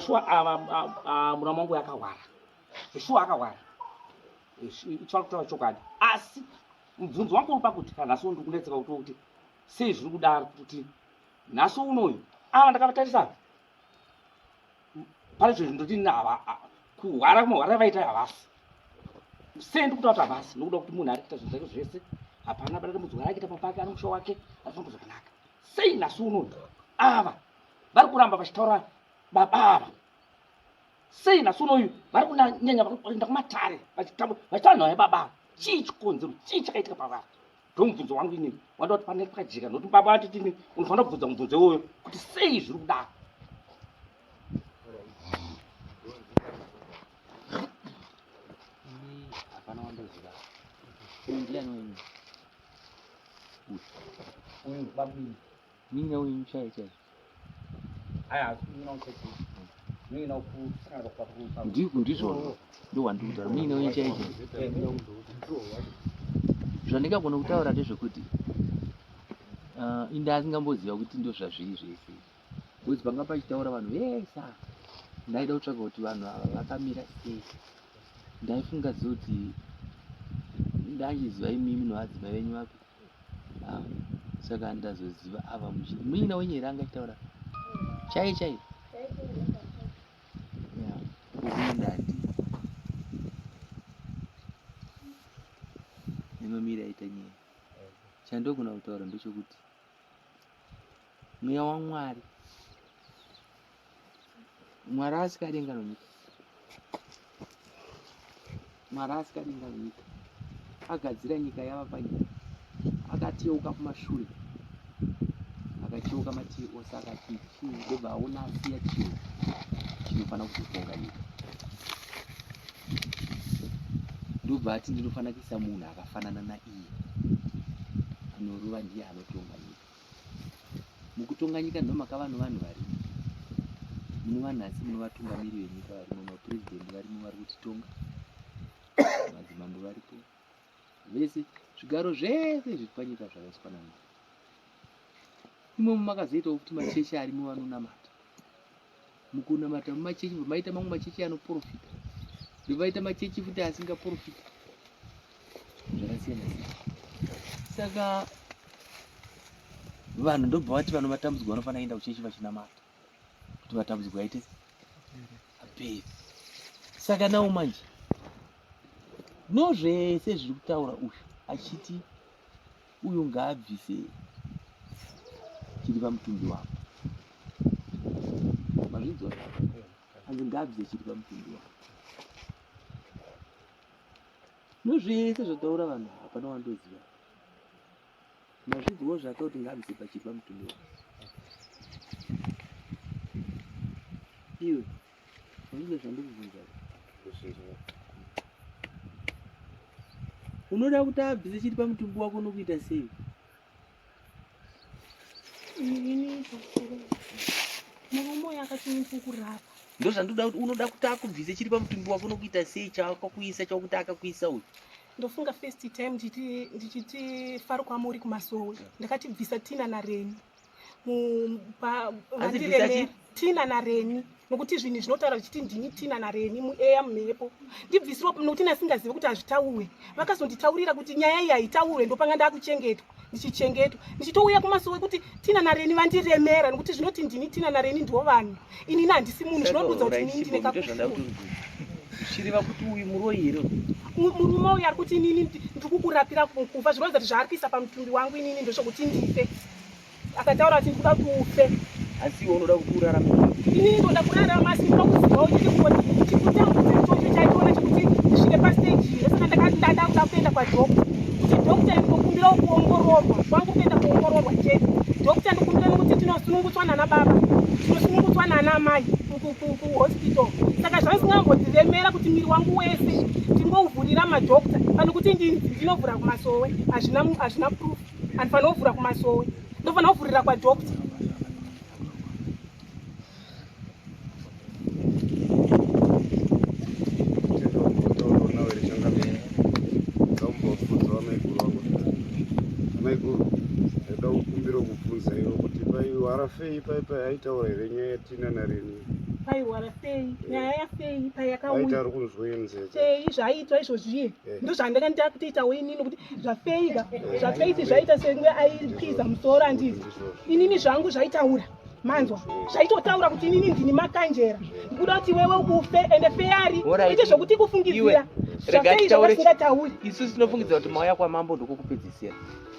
Shuwa ava muramu wangu yakahwara. Shuwa akahwara. Ichava kutaura chokwadi. Asi mubvunzo wangu uri pakuti kana nhasi ndiri kunetseka kuti sei zviri kudaro kuti nhasi unoyu ava ndakavatarisa pane zvinhu ndoti nava kuhwara kumahwara vaita havasi sei ndikuta kuti havasi nokuda kuti munhu ari kuita zvinhu zvake zvese hapana bada dambudziko raakaita pamba pake ari musha wake arifamba zvakanaka sei nhasi unoyu ava vari kuramba vachitaura baba ava sei nhasi unoyu vari kunyanya kuenda kumatare vachitaura nhau yababa ava chii chikonzero chii chakaitika pavari ndomubvunzo wangu inini wanda kuti pane pakajeka nokuti baba vatitini unofanira kubvunza mubvunzo iwoyo kuti sei zviri kudaro hapana wandoziva uyu ndiani wenyu uyu bamini Nina wenyu chaiye chaiye. Aya, nina uchete. Nina kusangana kwa kwa. Ndiko ndizvozvo. Ndowandiri kutaura. Nina wenyu chaiye chaiye. Zvandingagona kutaura ndezvekuti uh, inda asingamboziva kuti ndozvazviri zvese. Because panga pachitaura vanhu vese ava. Ndaida kutsvaga kuti vanhu ava vakamira sei. Ndaifunga kuti ndachiziva imimi nevadzimai venyu vapi. Ah, saka ndazoziva ava muchi muina wenyu here anga achitaura chaiye chaiye yeah. Ndati nemamiri aita nyaya chandogona kutaura ndechekuti mweya wamwari Mwari asika denga nonyika. Mwari asika denga nonyika. Agadzira nyika yava panyika. Akateuka kumashure. Akacheuka mativi ose akati chii ndobva aona asiya chinhu chinofanira kuzotonga nyika. Ndobva ati ndinofanira kuisa munhu akafanana naiye. Anorova ndiye anotonga nyika. Mukutonga nyika ndimo makava nevanhu varimo. Munova nhasi muno vatungamiri venyika varimo, mapurezidendi varimo vari kutitonga, madzimambo varipo, vese zvigaro zvese zviri panyika zvakaiswa naMwari. Imomo makazoitawo futi machechi arimo vanonamata. Mukunamata mumachechi maita mamwe machechi anoprofita, ndovaita machechi futi asingaprofita zvakasiyana siyana. Saka vanhu ndobva vati vano matambudziko vanofanira kuenda kuchechi vachinamata kuti matambudziko aite apere. Saka nawo manje no zvese zviri kutaura uyu achiti uyo ngaabvise chiri pamutumbi wako mazvinzwa hanzi ngaabvise chiri pamutumbi wako nozvese zvataura vanhu hapana wandoziva mazvinzwawo zvake kuti ngaabvise pachiri pamutumbi wako iwe Ndizvo zvandikubvunza. Unoda kuti abvise chiri pamutumbi wako nokuita sei? Ini murume uyu akati kurapa. Ndozvandoda kuti unoda kuti akubvise chiri pamutumbi wako nokuita sei chaakakuisa chakuti akakuisa uyu. Ndofunga first time ndichiti ndichiti faro kwamuri kumasowe ndakati bvisa Tina naReni. Tina naReni nokuti zvinhu zvinotaura zvichiti ndini Tina naReni mueya mumhepo ndibvisirwa nokuti ndasingazive kuti hazvitaurwe vakazonditaurira kuti nyaya iyi haitaurwe ndopanga ndakuchengetwa ndichichengetwa ndichitouya kumasuwe kuti Tina naReni vandiremera nokuti zvinoti ndini Tina naReni ndiwo vanhu inini handisi munhu zvinondudza kuti inini ndine kakuchireva kuti uyu muroyi here murume uyu ari kuti inini ndiri kukurapira kufa zvinoratidza kuti zvaari kuisa pamutumbi wangu inini ndozvokuti ndife akataura ati ndikuda kuti ufe asi iwe unoda kuti urarame inini ndoda kurarama asi ndinoda kuzivawo chete kuti chikutambudza ichocho chaichiona chekuti ndisvike pastage iro saka ndakandada kuda kuenda kwadhokta kuti dhokta ndinokumbirawo kuongororwa kwangu kuenda kuongororwa chete dhokta ndikumbira nokuti tinosunungutswa nana baba tinosunungutswa nana amai kuhospital saka zvandisingambodziremera kuti miri wangu wese ndingouvhurira. Ndovhurira madoctor pane kuti ndinovhura kumasowe hazvina hazvina proof. Handifanira kuvhura kumasowe. Ndofanira kuvhurira kwadoctor. Maiguru, ndaida kukumbira kubvunza iwe kuti paihwara fei pai pai aitaura here nyaya yatina naReni? Paihwara fei nyaya yafei payakauya Aita ari kunzwei munzeve dzake? Fei zvaiitwa izvozviye Eh. ndozvandanga ndakutoitawo inini kuti zvafei ka zvafei zvaita senge aipiza musoro anditi inini zvangu zvaitaura manzwa zvaitotaura kuti inini ndini makanjera ndikuda kuti iwewe ufe ende feyari Alright. ite zvokuti kufungidzira Rega zvafei titaure zvakasingatauri Isusu tinofungidzira kuti mauya kwamambo ndokokupedzisira.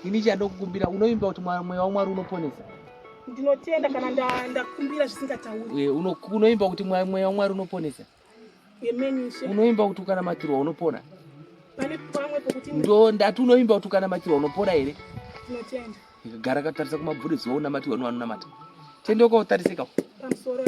Ini chandokukumbira unovimba kuti mweya waMwari unoponesa. Ndinotenda kana ndakumbira zvisingatauri. Eh, unoimba kuti mweya waMwari unoponesa. Amen Ishe. Unoimba kuti ukanamatirwa unopona. Pane pamwe pokuti Ndo ndati unoimba kuti ukanamatirwa unopona here? Ndinotenda. Gara katarisa kumabvuri zuva unamatirwa nevanonamata. Tendeuka utarise ka. Pamusoro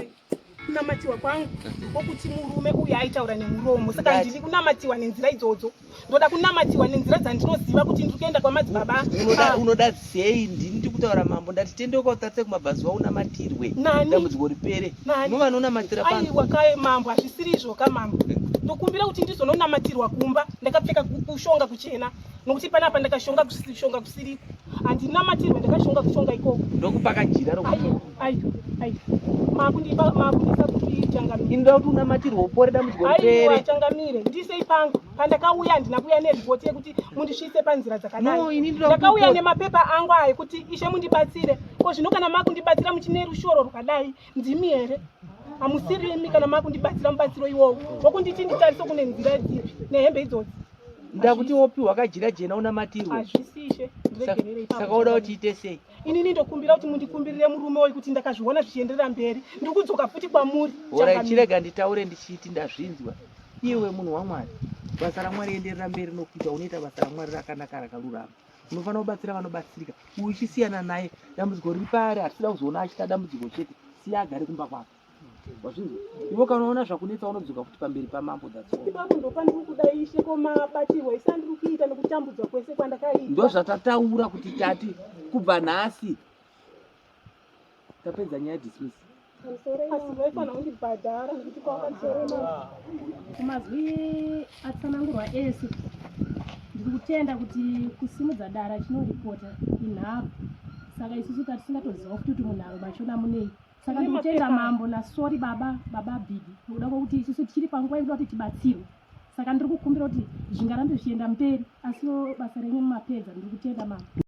kunamatiwa kwangu kwokuti murume uyu aitaura nemuromo saka handidi kunamatiwa nenzira idzodzo ndoda kunamatiwa nenzira dzandinoziva kuti ndiri kuenda kwamadzibaba Unoda, unoda sei ndini ndiri kutaura mambo ndati tendeuka utarise kumabvazuva unamatirwe Nani? dambudziko ripere Nani? novanonamatira pano aiwa kaye mambo hazvisiri izvo ka mambo ndokumbira kuti ndizononamatirwa kumba ndakapfeka kushonga kuchena nokuti panapa ndakashonga kushonga kusiriko handinamatirwe ndakashonga kushonga ikoko ndokupa kajira rokuti aiwa aiwa makundipa makundisa kuti changamire inoda kuti unamatirwe upore dambudziko ripere aiwa changamire ndisei pangu pandakauya handina kuuya neripoti yekuti mundisvitse panzira dzakadai No, ini ndinoda ndakauya kuti- nemapepa angu aya ekuti ishe mundibatsire ko zvino kana makundibatsira muchine rushoro rwakadai ndimi here hamusiri imi kana makundibatsira mubatsiro iwowo wokunditi nditarise kune nzira dzipi nehembe idzodzi ndakuti wopiwa kajira jena unamatirwe hazvisi ishe ndiregererei saka woda kuti ite sei inini ndokumbira kuti mundikumbirire murume uyu kuti ndakazviona zvichienderera mberi ndiri kudzoka futi kwamuri Horai chirega nditaure ndichiti ndazvinzwa. Iwe munhu waMwari, basa raMwari enderera mberi nokuita unoita basa raMwari rakanaka rakarurama. Unofanira kubatsira vanobatsirika. Uyu chisiyana naye, dambudziko riri paari hatisida kuzoona achiita dambudziko chete. Siya agare kumba kwake. Wazvinzwa? Iwe kana uona zvakunetsa unodzoka futi pamberi pamambo that's all. Ipapo ndopandiri kuda ishe ko mabatirwo ese andiri kuita nekutambudzwa kwese kwandakaita. Ndozvatataura kuti tati kubva nhasi tapedza nyaya dismiss. Asi vaifanira kundibhadhara nekuti kwakamusoro Kumazwi atsanangurwa ese ndiri kutenda kuti kusimudza dara chinoripota inharo saka isusu tatisingatoziva futi kuti munharo machona munei saka ndikutenda mambo nasori baba baba bhigi nokuda kwekuti isusu tichiri panguva yekuda kuti tibatsirwe saka ndiri kukumbira kuti zvingarambe zvichienda mberi asiwo basa renyu mumapedza ndiri kutenda mambo.